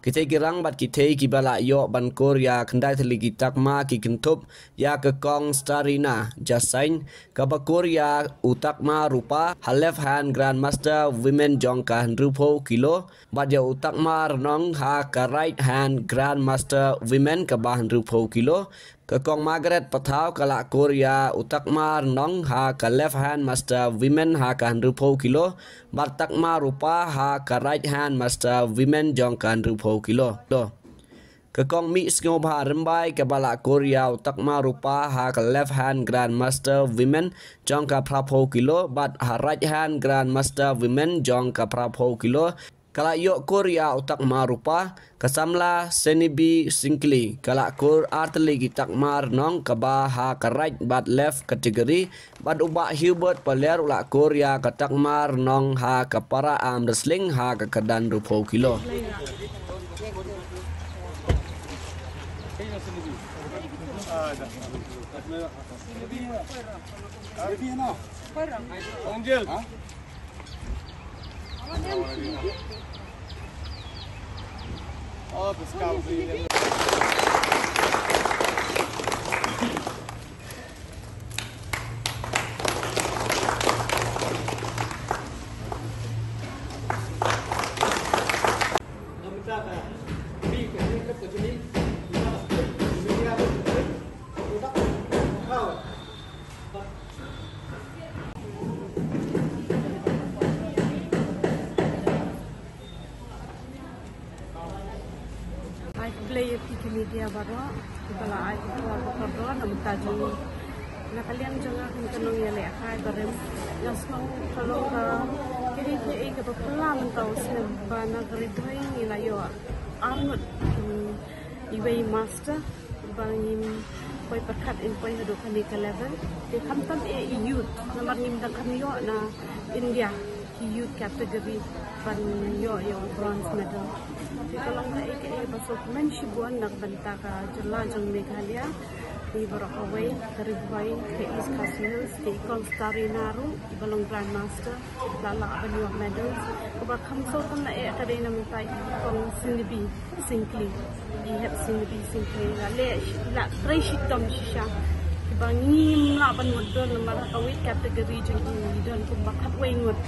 Kitei ki rang bad ki thei kiba la ïoh ban khur ïa khyndai tylli ki takma ki kynthup ïa ka kong Starina Jasain kaba khur ïa u takma rupa ha left hand Grandmaster Women jong ka hynriewphew kilo, bad ïa u takma rnong ha ka right hand Grandmaster Women kaba hynriewphew kilo. Ka kong Margaret Pathaw ka la khur ïa u takma rnong ha ka left hand Master Women ha ka hynriewphew kilo, bad takma rupa ha ka right hand Master Women jong ka hynriewphew kilo. Ka kong Mihsngewbha Rymbai kaba la khur ïa u takma rupa ha ka left hand Grandmaster Women jong ka phraphew kilo, bad ha right hand Grandmaster Women jong ka phraphew kilo, ka la ïoh khur ïa u takma rupa. Ka samla Senibi Singkli ka la khur artylli ki takma rnong kaba ha ka right bad left category, bad u bah Hubert Paliar u la khur ïa ka takma rnong ha ka para arm wrestling ha ka kyrdan hynriewphew kilo. Angel. Oh, pescado. Ai khublei ïa phi ki media baroh kiba la ai ka khubor ba kordor na bynta jong ngi. Na ka liang jong nga kum ka nongïalehkai barim, nga sngew ka long ka, kine ki ei kaba pynlong mynta u snem ba na grade nine ngi la ïoh arngut, mm, iwei master. Ba ngin poi pyrkhat in poi haduh kane ka level. Te khamtam eh i youth, namar ngim dang kham ïoh na India ki youth category ban ïoh ïa u bronze medal. Te ka long kaei kaei ba sngewkmen shibun na ka bynta ka jylla jong Meghalaya. Ngi baroh kawei, ka Ri Bhoi, ka East Khasi Hills, te i kong Starina ruh iba long grandmaster. La lah ban ïoh medal. Kaba kham sngewtynnat eh ka dei na mynta i kong Snibi Syngkli. I hep Snibi Syngkli la leh, la trei shitom shisha. Kaba ngim lah ban mutdur namar ha ka weight category jong i don kumba khatwei ngut.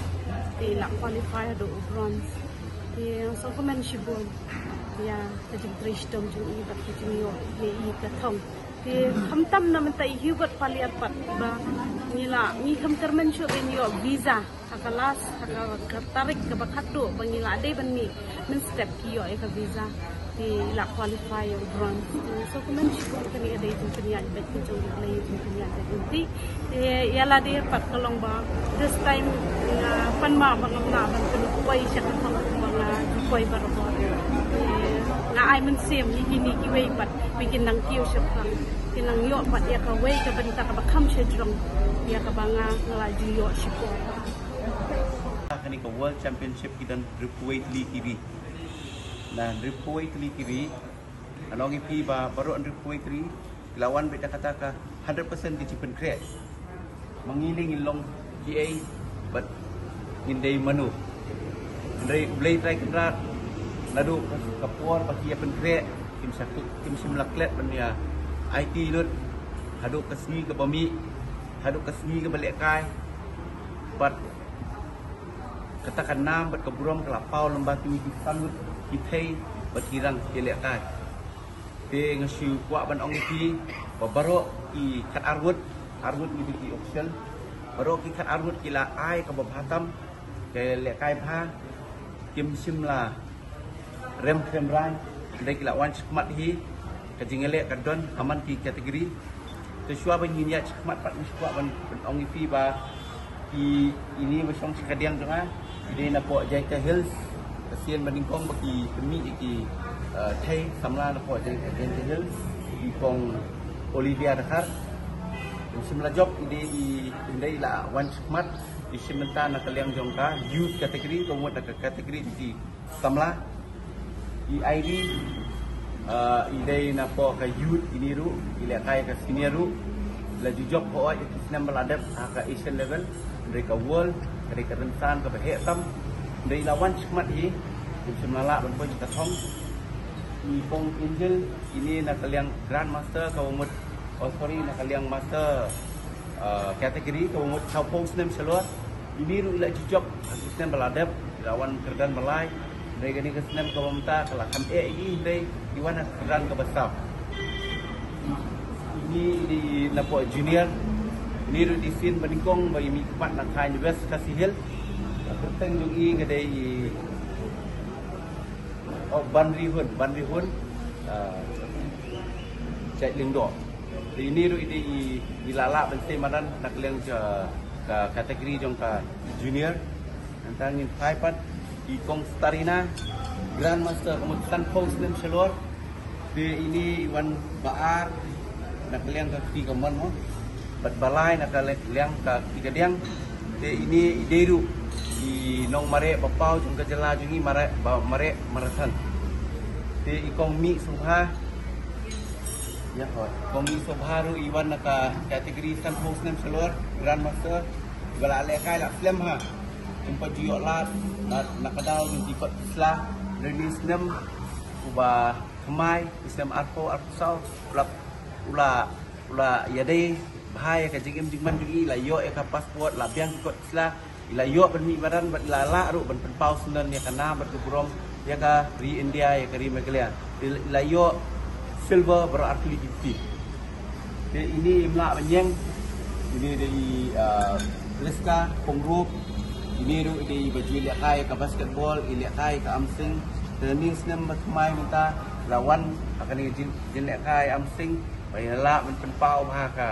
Te i la qualify haduh u bronze. Te sngewkmen shibun ïa ka jingtrei shitom jong i bad ka jingïoh ïa i ka thong. Te khamtam na mynta i Hubert Paliar pat ba ngi la, ngi kham kyrmen shuh ban ïoh visa. Ha ka last, ha ka, ka tarik kaba khatduh ba ngi la dei ban mih mynstep ki ïoh ïa ka visa. Te i la qualify ïa u bronze. Te sngewkmen shibun, kane ka dei jingpynïaid beit ka jong U Blei, jingpynïaid beit lynti. Te ïa lade pat ka long ba this time nga pan ma ba ngam lah ban pynpoi sha ka thong ba nga ju poi barabor. Te nga ai mynsiem ïa kine kiwei pat ba kin nang kiew shaphrang, kin nang ïoh pat ïa kawei ka bynta kaba kham shajrong ïa kaba nga, nga la ju ïoh shipor. Kane ka World Championship ki don hynriewphew wei tylli ki ri. Na hynriewphew wei tylli ki ri, ngan ong ïa phi ba baroh hynriewphew wei ki ri ki la wan beit da kata ka hundred percent ki jingpynkhreh. Ma ngi lei ngin long kiei bad ngin dei mano. Hynrei U Blei Trai Kynrad, naduh ka por ba ki ïa pynkhreh, kim sa, kim shym la klet ban ïa aiti lut haduh ka sngi kaba mih, haduh ka sngi kaba lehkai. Bad kata ka nam bad ka burom ka la paw lyngba kine ki san ngut ki thei bad ki rang ki lehkai. Te nga shu kwah ban ong ïa phi ba baroh ki khatar ngut, ar ngut ngi dei ki official, baroh ki khatar ngut ki la ai kaba bha tam, ki lehkai bha, kim shym la rem khlem rang, hynrei ki la wan shakhmat hi. Ka jingïaleh ka don ha man ki category. Te shuwa ban ngin ïaid shakhmat pat, nga shu kwah ban, ban ong ïa phi ba i, ine ba shong sha ka diang jong nga i dei napoh Jaintia Hills. Ka sien ba nyngkong ba ki pynmih ïa ki, eh, thei samla napoh Jaintia, Jaintia Hills, i kong Olivia Dkhar. Kim shym la jop i dei i, hynrei i la wan shakhmat. I shim bynta na ka liang jong ka youth category, ka mut na ka category jong ki samla. I Ivy, ah, i dei napoh ka youth, ine ruh i lehkai ka senior ruh. La ju jop hooid ïa ki snem ba la dep ha ka Asian level, hynrei ka world ka dei ka rynsan kaba heh tam. Hynrei la wan shakhmat hi, kim shym la lah ban poi sha ka thong. I kong Angel, ine na ka liang grandmaster kaba mut, oh sorry, na ka liang master, ah, category kaba mut shiphew snem shalor. Ine ruh i la ju jop ha ki snem ba la dep, i la wan kyrdan ba lai. Hynrei kane ka snem kaba mynta ka la kham eh ïa i, hynrei i wan ha ka kyrdan kaba saw. Ine i dei napoh junior. Ine ruh i dei sien ba nyngkong ba i mihkhmat na ka thaiñ West Khasi Hills. Ka kyrteng jong i ka dei i, oh, Banrihun, Banrihun, ah, Jait Lyngdoh. Te ine ruh i dei i, i la lah ban sei madan na ka liang jong ka category jong ka junior. Nangta ngin phai pat i kong Starina, grandmaster ka mut sanphew snem shalor. Te ine i wan ba ar na ka liang ka kti kamon mo, bad ba lai na ka liang ka kti kadiang. Te ine i dei ruh i nongmareh ba paw jong ka jylla jong ngi, mareh ba, mareh marathon. Te i kong Mih Sngewbha, Ïa, hoi. Kong i Sobha ruh i wan na ka category sanphew snem shalor, Grandmaster. Ba la lehkai la slem ha. Ym pat ju ïoh lad, na, na ka daw jong ki kot sla, hynrei une u snem, uba thymmai, u snem arphew, arphew saw, u la, u la, u la ïadei bha ïa ka jingim jingman jong i, la ïoh ïa ka passport, la biang ki kot sla, i la ïoh ban mih madan, bad i la lah ruh ban pynpaw syndon ïa ka nam bad ka burom ïa ka ri India, ïa ka ri Meghalaya. I la, i la ïoh silver baroh ar tylli ki kti. Te ine im lah ban ïeng, ine dei i, ah, Priska Pyngrope, ine ruh i dei iba ju lehkai ka basketball, i lehkai ka arm sling. Te une u snem ba thymmai mynta la wan ha kane ka jing, jinglehkai arm sling ba i la lah ban pynpaw bha ha ka,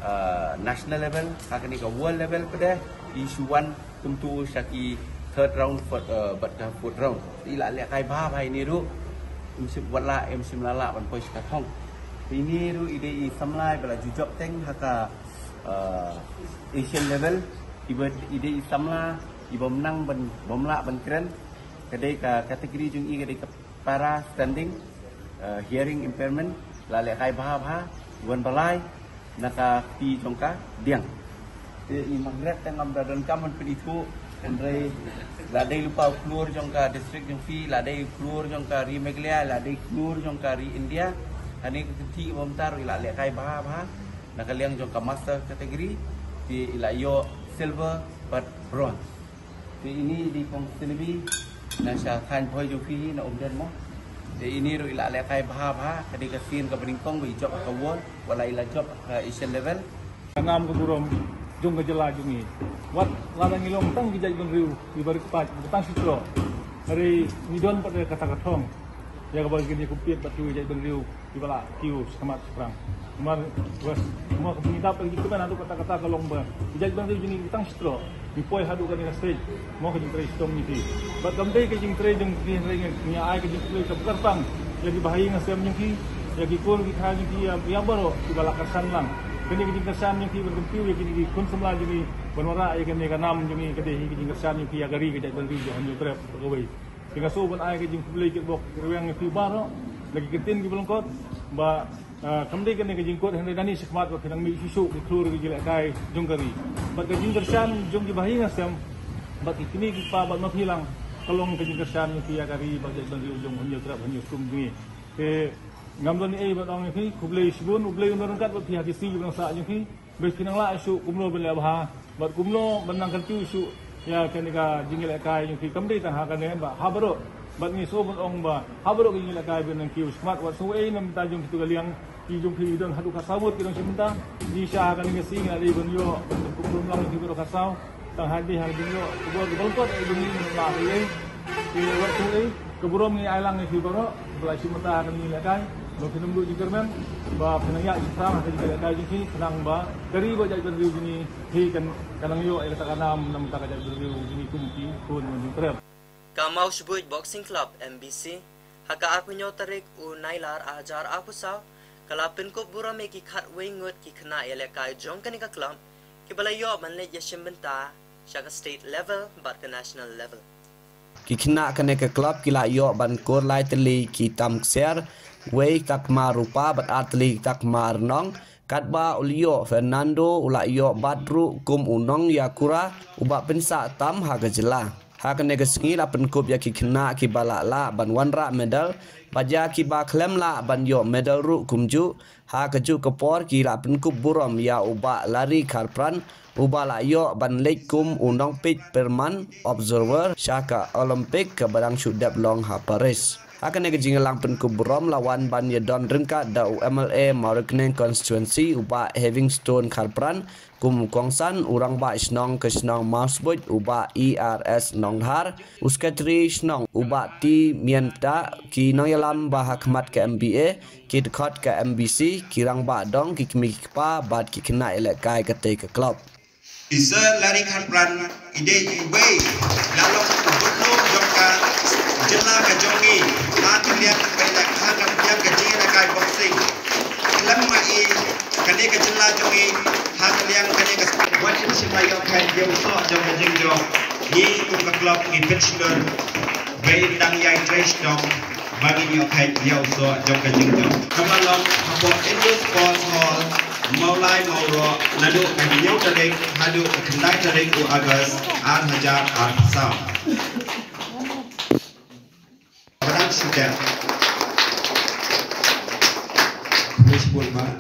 ah, national level, ha kane ka world level pat de i shu wan kumtu sha ki third round, fourth, eh, bad ka fourth round. I la lehkai bha bha ine ruh. Im shym, wat la im shym la lah ban poi sha ka thong. Ine ruh i dei i samla iba la ju jop teng ha ka, eh, Asian level. Iba, i dei i samla iba ym nang ban, bym lah ban kren. Ka dei ka category jong i ka dei ka para standing, eh, hearing impairment, la lehkai bha bha, wan ba lai na ka kti jong ka diang. Te i Margaret te ngam da donkam ban pynithuh, hynrei la dei lypa u khlur jong ka district jong phi, la dei u khlur jong ka ri Meghalaya, la dei u khlur jong ka ri India. Hangne ka kynthih ba mynta ruh i la lehkai bha bha na ka liang jong ka master category, te i la ïoh silver bad bronze. Te ine i dei i Kong Snibi na sha thaiñ Bhoi jong phi na Umden mo. Te ine ruh i la lehkai bha bha, ka dei ka sien kaba nyngkong ba i jop ha ka world, wat la i la jop ha ka Asian level. Ka nam ka burom jong ka jylla jong ngi. Wat lada ngi long tang ki jaitbynriew kiba rit paid, kiba tang shi troh, hynrei ngi don pat kata ka thong ïa kaba ngin ïa compete bad kiwei ki jaitbynriew kiba la kiew shakhmat shaphrang. Namar, wes, mo ka ngi dap ka jingkmen haduh katta katta ka long ba ki jaitbynriew jong ngi ki tang shi troh, ngi poi haduh kane ka stage, mo ka jingtrei shitom jong ki. Bad kam dei ka jingtrei jong ki, hynrei ngi, ngi ai ka jingkhublei kaba kyrpang ïa ki bahaïing hasem jong ki, ïa ki khun ki kha jong ki, ïa, ïa baroh kiba la kyrshan lang. Kane ka jingkyrshan jong ki ban kyntiew ïa kine ki khun samla jong ngi ban wanrah ïa kane ka nam jong ngi, ka dei hi ka jingkyrshan jong ki ïa ka ri, ka jaitbynriew jong ngi, Hynñiewtrep bad kawei. Te nga shu ban ai ka jingkhublei kitbok kitrwiang ïa phi baroh na ki kyntien kiba lyngkot ba, ah, kam dei kane ka jingkut, hynrei nangne shakhmat ba phin nang mih shuh shuh ki khlur ki jinglehkai jong ka ri. Bad ka jingkyrshan jong ki bahaïing hasem bad ki kmie ki kpa bad ma phi lang ka long ka jingkyrshan ïa phi ïa ka ri bad jaitbynriew jong Hynñiewtrep Hynñiewskum jong ngi. Te ngam don ei ban ong ïa phi, khublei shibun, U Blei un don ryngkat bad phi ha ki sngi kiban sah jong phi. Ba phin nang lah shuh kumno ban leh bha bad kumno ban nang kyntiew shuh ïa kane ka jingïalehkai jong phi, kam dei tang ha kane ba ha baroh. Bad ngi shu ban ong ba ha baroh ka jingïalehkai ba nang kiew shakhmat, wat shu ei na bynta jong kito ka liang, ki jong phi ki don haduh khatsaw ngut ki don shi bynta. Ngi sha ha kane ka sngi ngi la dei ban ïoh ban pynkup lum lang ïa ki baroh khatsaw. Tang ha dei ha dei ïoh ka bor ka bor ka dei ban ïoh la ka lei. Ki wat tu ei ka burom ngi ai lang ïa ki baroh ba la shi mynta ha ka jingïalehkai. Ba phin ym duh jingkyrmen ba phin nang ïaid shaphrang ha ka jingïalehkai jong ki, khnang ba ka ri bad jaitbynriew jong ngi hi kan, kan nang ïoh ïa kata ka nam na bynta ka jaitbynriew jong ngi kum ki khun Hynñiewtrep. Ka Mawshbuit Boxing Club, M B C, ha ka arphew hynñiew tarik u Nailar ar hajar arphew saw, ka la pynkup burom ïa ki khatwei ngut ki khynnah ïalehkai jong kane ka club, kiba la ïoh ban leit ïashim bynta sha ka state level bad ka national level. Ki khynnah kane ka club ki la ïoh ban kur lai tylli ki tam ksiar, wei ki takma rupa bad ar tylli ki takma rnong, katba u Leo Fernando u la ïoh bat ruh kum u nongïakura uba pynsah tam ha ka jylla. Ha kane ka sngi la pynkup ïa ki khynnah kiba la lah ban wanrah medal, bad ïa kiba khlem lah ban ïoh medal ruh kumjuh. Ha kajuh ka por ki la pynkup burom ïa u Bah Larry Kharpran, uba la ïoh ban leit kum u nongpeit pyrman, observer, sha ka Olympic kaba dang shu dep long ha Paris. Ha kane ka jingïalang pynkup burom la wan ban ïadon ryngkat da u M L A Mawryngkneng Constituency u Bah Heavingstone Kharpran, kum u kongsan, u rangbah shnong ka shnong Mawshbuit u Bah E R S Nongdhar, u sekretari shnong u Bah T Mienpdah, ki nongïalam ba ha khmat ka M B A, ki dkhot ka M B C, ki rangbah dong, ki kmie ki kpa bad ki khynnah ïalehkai katei ka club. I Sir Larry Kharpran i dei iwei na long u bynriew jong ka jylla ka jong ngi ha ka liang ka ïalehkai, ha ka liang ka jingïalehkai boxing. Khlem ma i kane ka jylla jong ngi ha ka liang kane ka sport. Wat shu la ïoh khlem ïa u soh jong ka jingjop, ngi kum ka club ngi pynshlur ba dang ïai trei shnong. Ba ngin ïoh kheit ïa u soh jong ka jingjop. Kaba long hapoh Indoor Sports Hall, Mawlai Mawroh, naduh ka hynñiew tarik haduh ka khyndai tarik u August ar hajar arphew saw. Khublei shibun bah.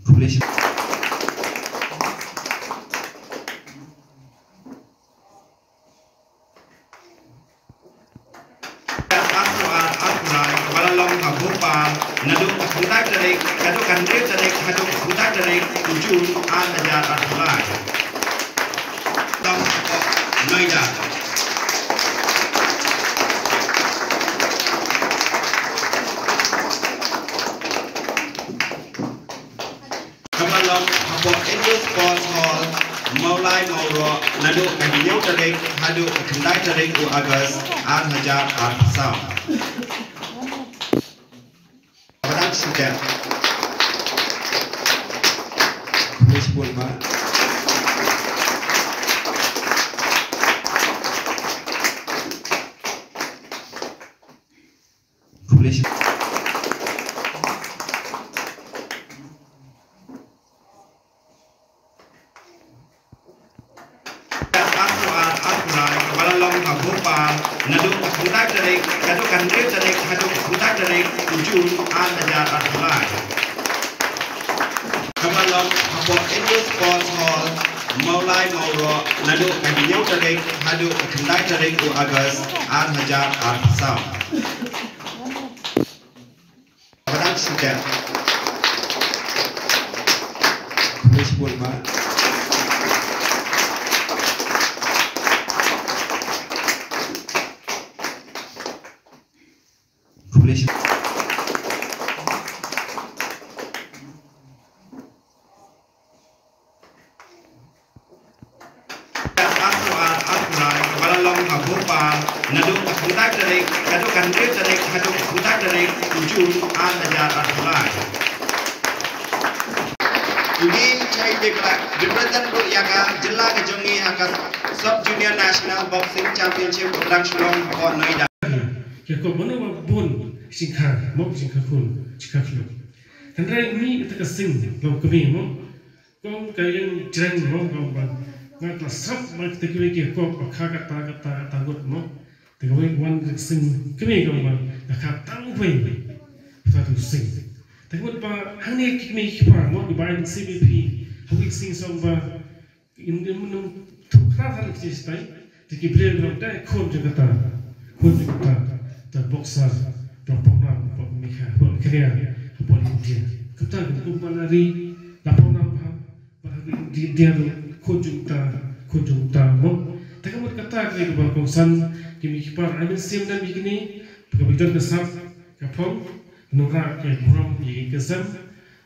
Khublei shibun. Arphew ar, arphew lai, kaba la long ha Bhopal, naduh ka khyndai tarik, naduh ka hynriew tarik, haduh ka khyndai tarik u June, ar hajar arphew lai. Tang Noida. Kaba long hapoh Indoor Sports Hall, Mawlai Mawroh, naduh ka hynñiew tarik haduh ka khyndai tarik u August, ar hajar arphew saw. Khublei shibun bah. Khublei shibun. Arphew ar, arphew lai, kaba la long ha Bhopal, naduh ka khyndai tarik, naduh ka hynriew tarik, haduh ka khyndai tarik u June, ar hajar arphew lai. Kaba long hapoh Indoor Sports Hall, Mawlai Mawroh, naduh ka hynñiew tarik haduh ka khyndai tarik u August, ar hajar arphew saw. Khublei shibun bah. Khublei shibun. Arphew ar, arphew lai, kaba la long ha Bhopal, naduh ka khyndai tarik, naduh ka hynriew tarik, haduh ka khyndai tarik u June, ar hajar arphew lai. Uni chai de kala represent ruh ïa ka jylla ka jong ngi ha ka Sub Junior National Boxing Championship u dang shlong hapoh Noida. Ïa ko mano ba bun jingkha, mok jingkha khun, jingkha khun. Hynrei ngi ita ka sing long kmie mo. Kong ka ïeng jreng mo kong ba. Nga ka sap ba kita kiwei ki kop ba kha kata kata kata ngut mo. Te kawei wan ka sing kmie kong ba. Nga kha tang wei. Kata tu sing. Te ngut ba hangne ki kmie ki pa mo ki ba ai sing phi. Hawi sing song ba. In, in, in, thuk kata kata ki stai, te ki briew nang te khun jong kata, khun jong kata, te boxer, te pong nang, pong mikha, pong kria, pong India. Kata ki kum ba la ri, la pong nang ba, ba la ri India tu, khun jong kata, khun jong kata, mo. Te ka mut kata ki ba kongsan, ki mi ki par, ai mynsiem na mi kini, ka bidon ka sap, ka phong, nora, ka burom, ki ka sem,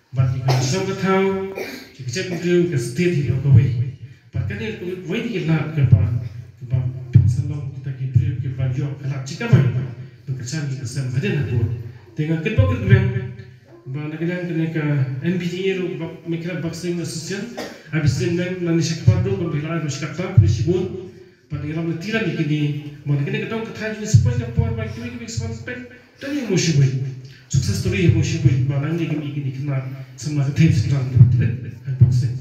Bad ïa ka shnong ka thaw, ïa ka jaitbynriew, ïa ka state hi ïa kawei. Bad kane kawei na ki lad kaba, kaba pynsan long kita ki briew kiba ïoh ka lad shi kamai. Ba ka jan ïa ka sem hadien habud. Te nga kitbok kitweng, ba na ka liang kane ka M B T A ruh, ba Meghalaya Boxing Association, ai mynsiem nang, nang ïa sha kpar ruh, ba Meghalaya ruh shi katta, pynshibun. Bad ngi lam lynti lam ïa kine, mo na kane ka dong ka thaiñ ngi spoi ka por ba kiwei kiwei ki sponsor pek. Tang ïa mo shibun. Success story ïa mo shibun. Ba nang ïa kine kine kine khynnah samla ka thaiñ samla ka thaiñ. Hai boxing.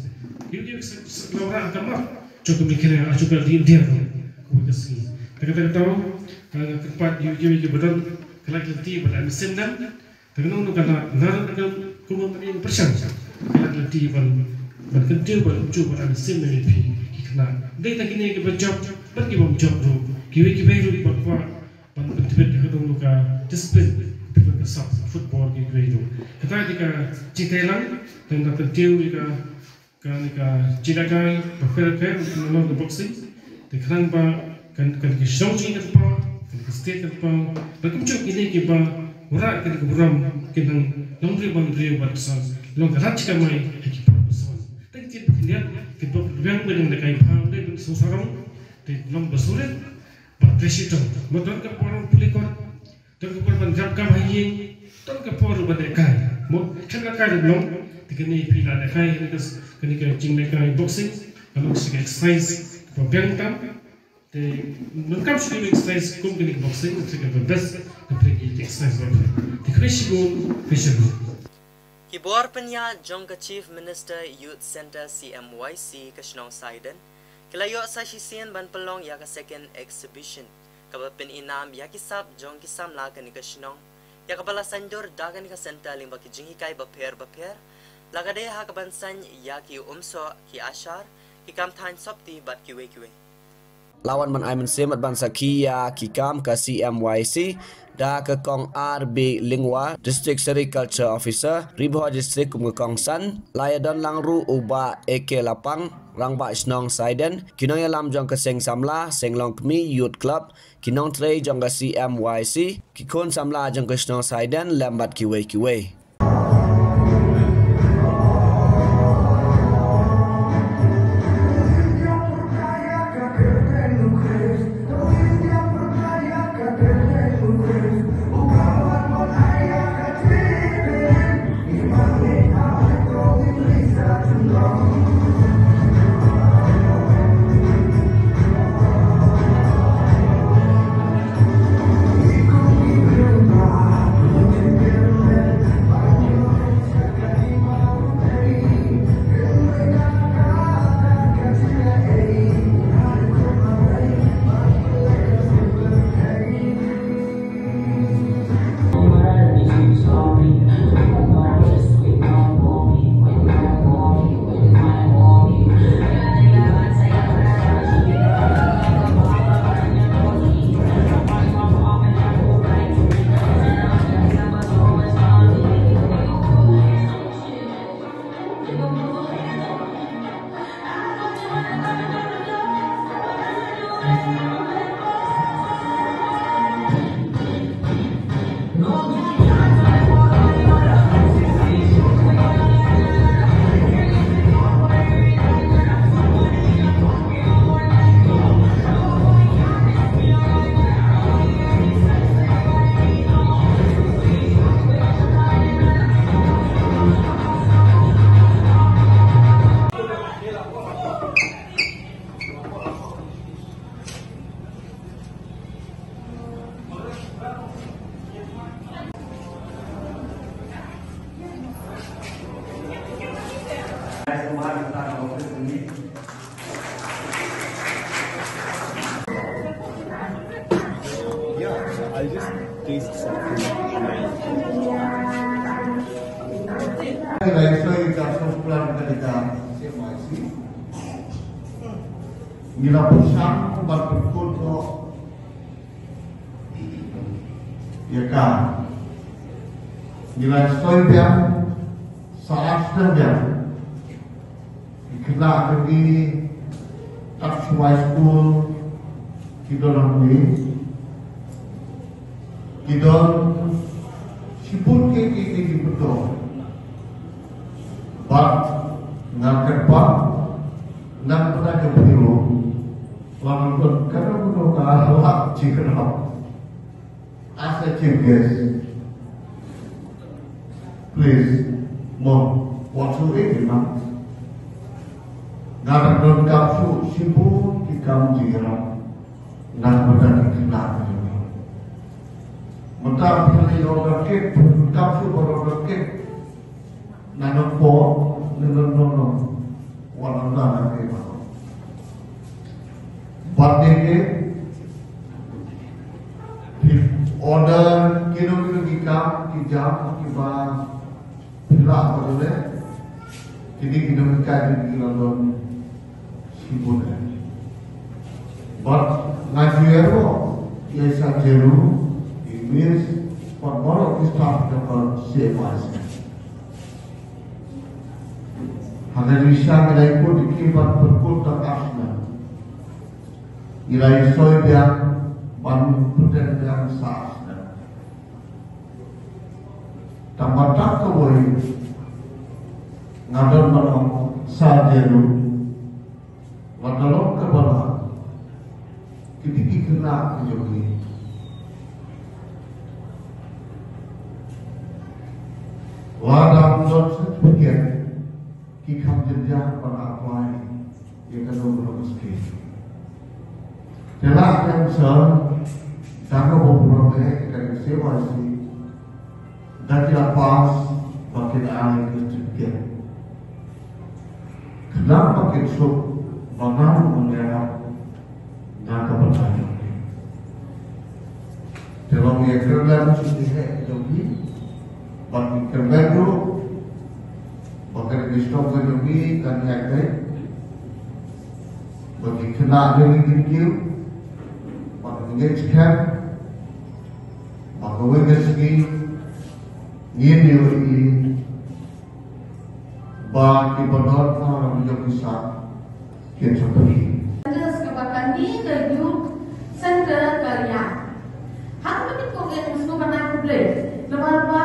Kiwei kiwei ki samla ka map. Jong ka Meghalaya, jong ka India ruh. Kawei ka sngi. Te kata ka daw, eh, nga kyrpad ïa kiwei kiwei ki ba don ka lad lynti bad ai mynsiem nang. Te ka nong nong ka la ngar ka kum ka ïing pyrshang. Ka la lynti ban, ban kyntiew ban kumjuh ban ai mynsiem na phi ki khynnah. Dei tang kine kiba jop bad ki bym jop ruh. Kiwei kiwei ruh kiba kwah ban pyntbit ka nong nong ka discipline. Phi ban ka sap football kiwei ruh. Kata dei ka jingtei lang, tang da kyntiew ïa ka Kane ka jingïalehkai ba pher pher, nalor ka boxing. Te khnang ba kan, kan ka shnong jong ngi kan paw, kan ka state kan paw. Ba kumjuh kine kiba wanrah kane ka burom kin nang long briew ban briew ban san long ka lad shi kamai ha ki por ba san. Te ki jingpynïaid kiba pynbiang ba nang da kai pha, te ban sngewsarong, te long ba surit ba trei shitom. Ba don ka por pule kot, Don ka por ban jam kam ha ïing, don ka por ban lehkai. Mo, khlem lehkai ruh long, te kane phi la lehkai, kane ka, kane ka jinglehkai boxing, Luk sha ka exercise kaba biang tam. Te nang kam shu exercise kum kane ka boxing, te kaba best ka phi ki exercise ba phi. Te khublei shibun, khublei shibun. Ki bor pynïaid jong ka Chief Minister Youth Centre, C M Y C, ka shnong Saiden ki la ïoh sa shisien ban pynlong ïa ka second exhibition kaba pynïaid nam ïa ki sap jong ki samla kane ka shnong, ïa kaba la saiñdur da kane ka centre lyngba ki jinghikai bapher bapher, la ka dei ha kaban saiñ ïa ki umsoh, ki ashar, ki kam thaiñ sopti bad kiwei kiwei. La wan ban ai mynsiem bad ban sakhi ïa ki kam ka C M Y C da ka Kong R B Lyngwa, District Sericulture Officer, Ri Bhoi District, kum ka kongsan. La ïadon lang ruh u Bah A K Lapang, Rangbah Shnong Saiden, ki nongïalam jong ka Seng Samla, Seng Longkmie Youth Club, ki nongtrei jong ka C M Y C, ki khun samla jong ka shnong Saiden lem bad kiwei kiwei. Yeah, I'll just taste something. Right, so you got some plan that you got. Ngi la pyrshang ban pynkut noh ïa ka. Ngi la soi biang, sa ar snem biang. Ki khynnah kine kat shuwa skul ki don hangne. Ki don shibun ki, ki, ki, ki bynta. Bad nga kyrpad nang pynah ka phi ruh, la nang don kano kano ka lad jingïarap. As a chief guest, please, mo, what to eat, you know? Nga dang donkam shuh shibun ki kam jingïarap na ka bynta ki khynnah. Mynta phi la order cake, phi donkam shuh ban order cake. Na nongpop, na nong nong nong. Wat nang na nang ke ba. Birthday cake, phi order kino kino ki kam, ki jam, kiba phi lah ban leh. Kine ki nonghikai ki la don shibun eh. Bad nga ju ïaroh ïa i Sir Jeru, i Miss, bad baroh ki staff jong ka C M Y C. Hangne ngi shah ngi la ïakut ïa ki bad pynkut tang ar snem. Ngi la ïasoi biang ban pyntrei biang sa ar snem. Tang ba tang kawei nga don ban ong Sir Jeru, lada long kaba lah, kine ki khynnah ki jong ngi, lada ym don certificate, ki kham jynjar ban apply. Ïa kano kano ka skim. Te la ka sor, da kaba burom eh, ka dei ka C Y C, da ki la pass ba kin ai ka certificate. Khnang ba kin suk ba nga ruh ngan ïarap na ka bynta jong ki. Te long ïa kyrmen sha ki heh jong ki, ba ki kyrmen ruh ba ka dei ka shnong ka jong ki kan ïaid beit, ba ki khynnah jong ki kin kiew, ba ki ngeit skhem ba kawei ka sngi ngin ïohi ba ki ba don ka ram jong ki sah kin sa pyrkhing. Centers kaba kane ka youth center ka ïa. Haba ngi ko ngi sngewbha ban khublei namar ba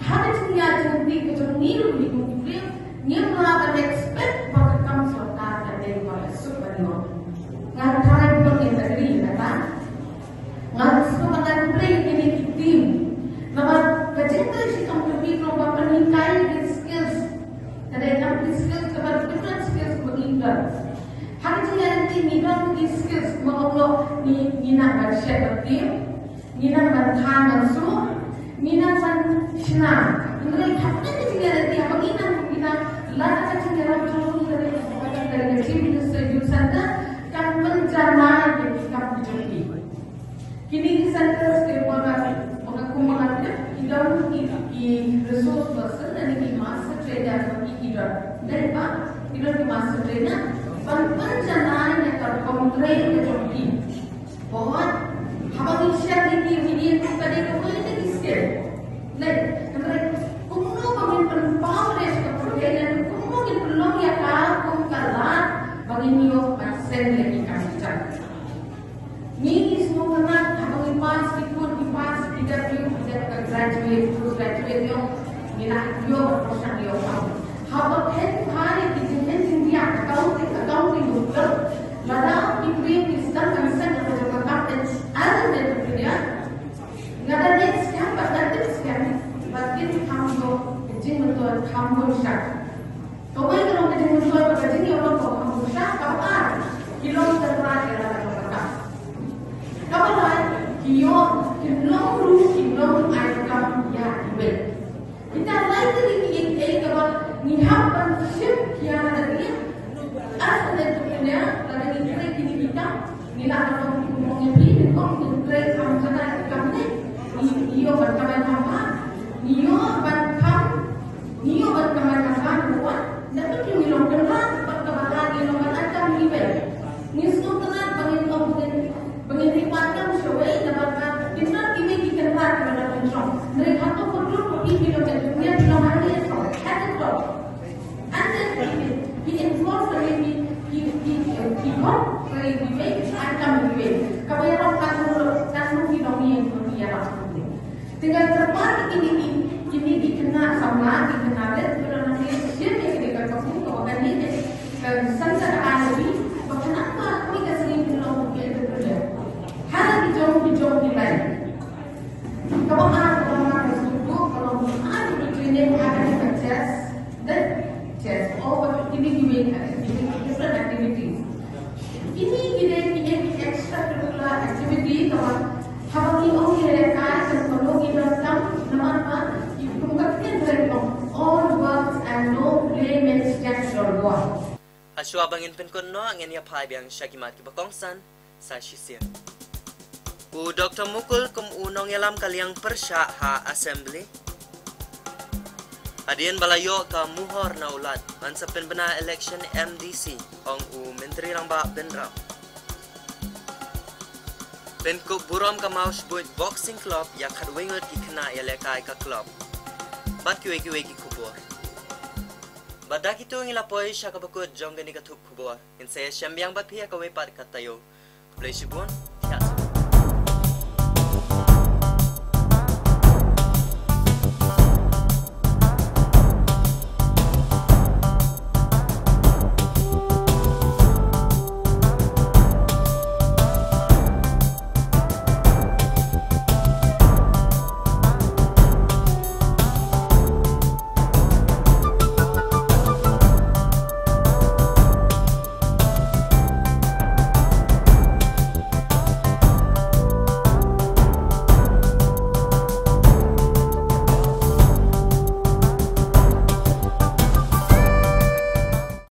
ha ka jingïaid jingpyrkhat ka jong ngi ruh ngi kum ki briew ngim lah ban expect ba ka kam sorkar ka dei ba ka suk ban ïoh. Nga tharai ba ngi agree na ka. Nga sngewbha ban khublei ïa kine ki team. Namar ka jingtrei shitom jong ki ruh ba pynhikai ïa ki skills. Ka dei kam ki skills kaba different skills ba ngi don. Ha ka jingïaid lynti ngi don ki skills ba ngim lah ngi, ngi nang ban shet ban tieng, ngi nang ban than ban suk, ngi nang ban shna. Hynrei hapdeng ka jingïaid lynti haba ngi nang, ngi nang lada ka jingïarap jong ngi ka dei ka dei ka Chief Minister Youth Center kan pynjanai ïa ki kam ki jong ki. Kine ki centers ki ba nga, ba nga kum ba nga tip, ki don ki, ki resource person lane ki master trainer ba ki, ki don. Dei ba ki don ki master trainer ban pynjanai ïa ka rukom trei ka jong ki. Bad haba ngi share ïa ki, ngi ïa ka dei kawei na ki skill. Dei, hynrei kumno ba ngin pynpaw ïa ka pyrthei lane kumno ngin pynlong ïa ka kum ka lad ba ngin ïoh ban seng ïa ki kam ki jam. Ngi ngi sngewtynnat haba ngi pass ki kut, ngi pass, ngi dep, ngi dep ka graduate, post graduate ïoh, ngi la ïoh ka pyrshang ïoh ka. Haba phin phai ki jingeh jingdiah accounting, accounting doctor, lada ki briew ki sdang ban seng ka jong ka kam, as an entrepreneur, nga da dei skhem bad nga tip skhem ba kin kham ïoh ka jingmyntoi kham bun shai. Kawei ka long ka jingmyntoi bad ka jingïalam ka kham bun shai. Kaba ar ki long tynrai ïa la ka jong ka kam. Kaba lai ki ïoh, ki long ruh, ki long ai kam ïa kiwei. Kita lai ka dei ki ïeit ei kaba ngi hap ban shim khia da ki. As an entrepreneur, lada ngi trei kine ki kam, ngi lah ban long ki kumno ngi phi, ngi kong ngi trei kham jana ki kam ne. Ngi ïoh ban kamai kham bha, ngi ïoh ban kham Ngi ïoh ban kamai ka san ruh, da ka ngi long kynrad bad kaba ka ngi long ban ai kam ïa kiwei. Ngi sngewtynnad ba ngin ong ba ngin, ba ngin ri pat kam shawei, da ba ka kynrad kiwei ki kynrad kiba don pynshong. Hynrei hato ka dur ba phi phi long ka jingmut phi long hangne song. Hangne song. Ante phi, phi involve ka phi, phi, phi, phi hok ka kiwei, ai kam ïa kiwei. Kaba ïarap ka dur, ka dur ki long ïa, ïarap. Te nga kyrpad ïa kine ki, kine ki khynnah samla, ki khynnah leh, ki la nang leh shim ïa kine ka kabu, kaba kane ka, ka san ka ar ïa ki, ba khynnah ka kawei ka sngi kin long ki entrepreneur. Ha la ki jong, ki jong ki lai. Kaba ar, kaba ar ka sngewthuh, ka long ar ki training ha kane ka chess, then chess, oh, kine ki wei ka, kine ki different activities. Kine ki dei ki extracurricular activity kaba haba ngi ong ïa ka kan pynlong ïa ka kam namar ba ki kum ka ktien ba ong, all work and no play makes Jack Jorbon. Hashwa ba ngin pynkut noh ngin ïa phai biang sha ki mat kiba kongsan sa shisien. U Doktor Mukul kum u nongïalam ka liang pyrshah ha Assembly. Hadien ba la ïoh ka mohor na u Lat ban sa pynbna election M D C, ong u Myntri Rangbah Pynrap. Pynkup burom ka Mawshbuit Boxing Club ïa khatwei ngut ki khynnah ïalehkai ka club. Bad kiwei kiwei ki khubor. Bad da kito ngi la poi sha kaba kut jong kane ka thup khubor. Ngin sa ïashem biang bad phi ha kawei pat ka taïew. Khublei shibun.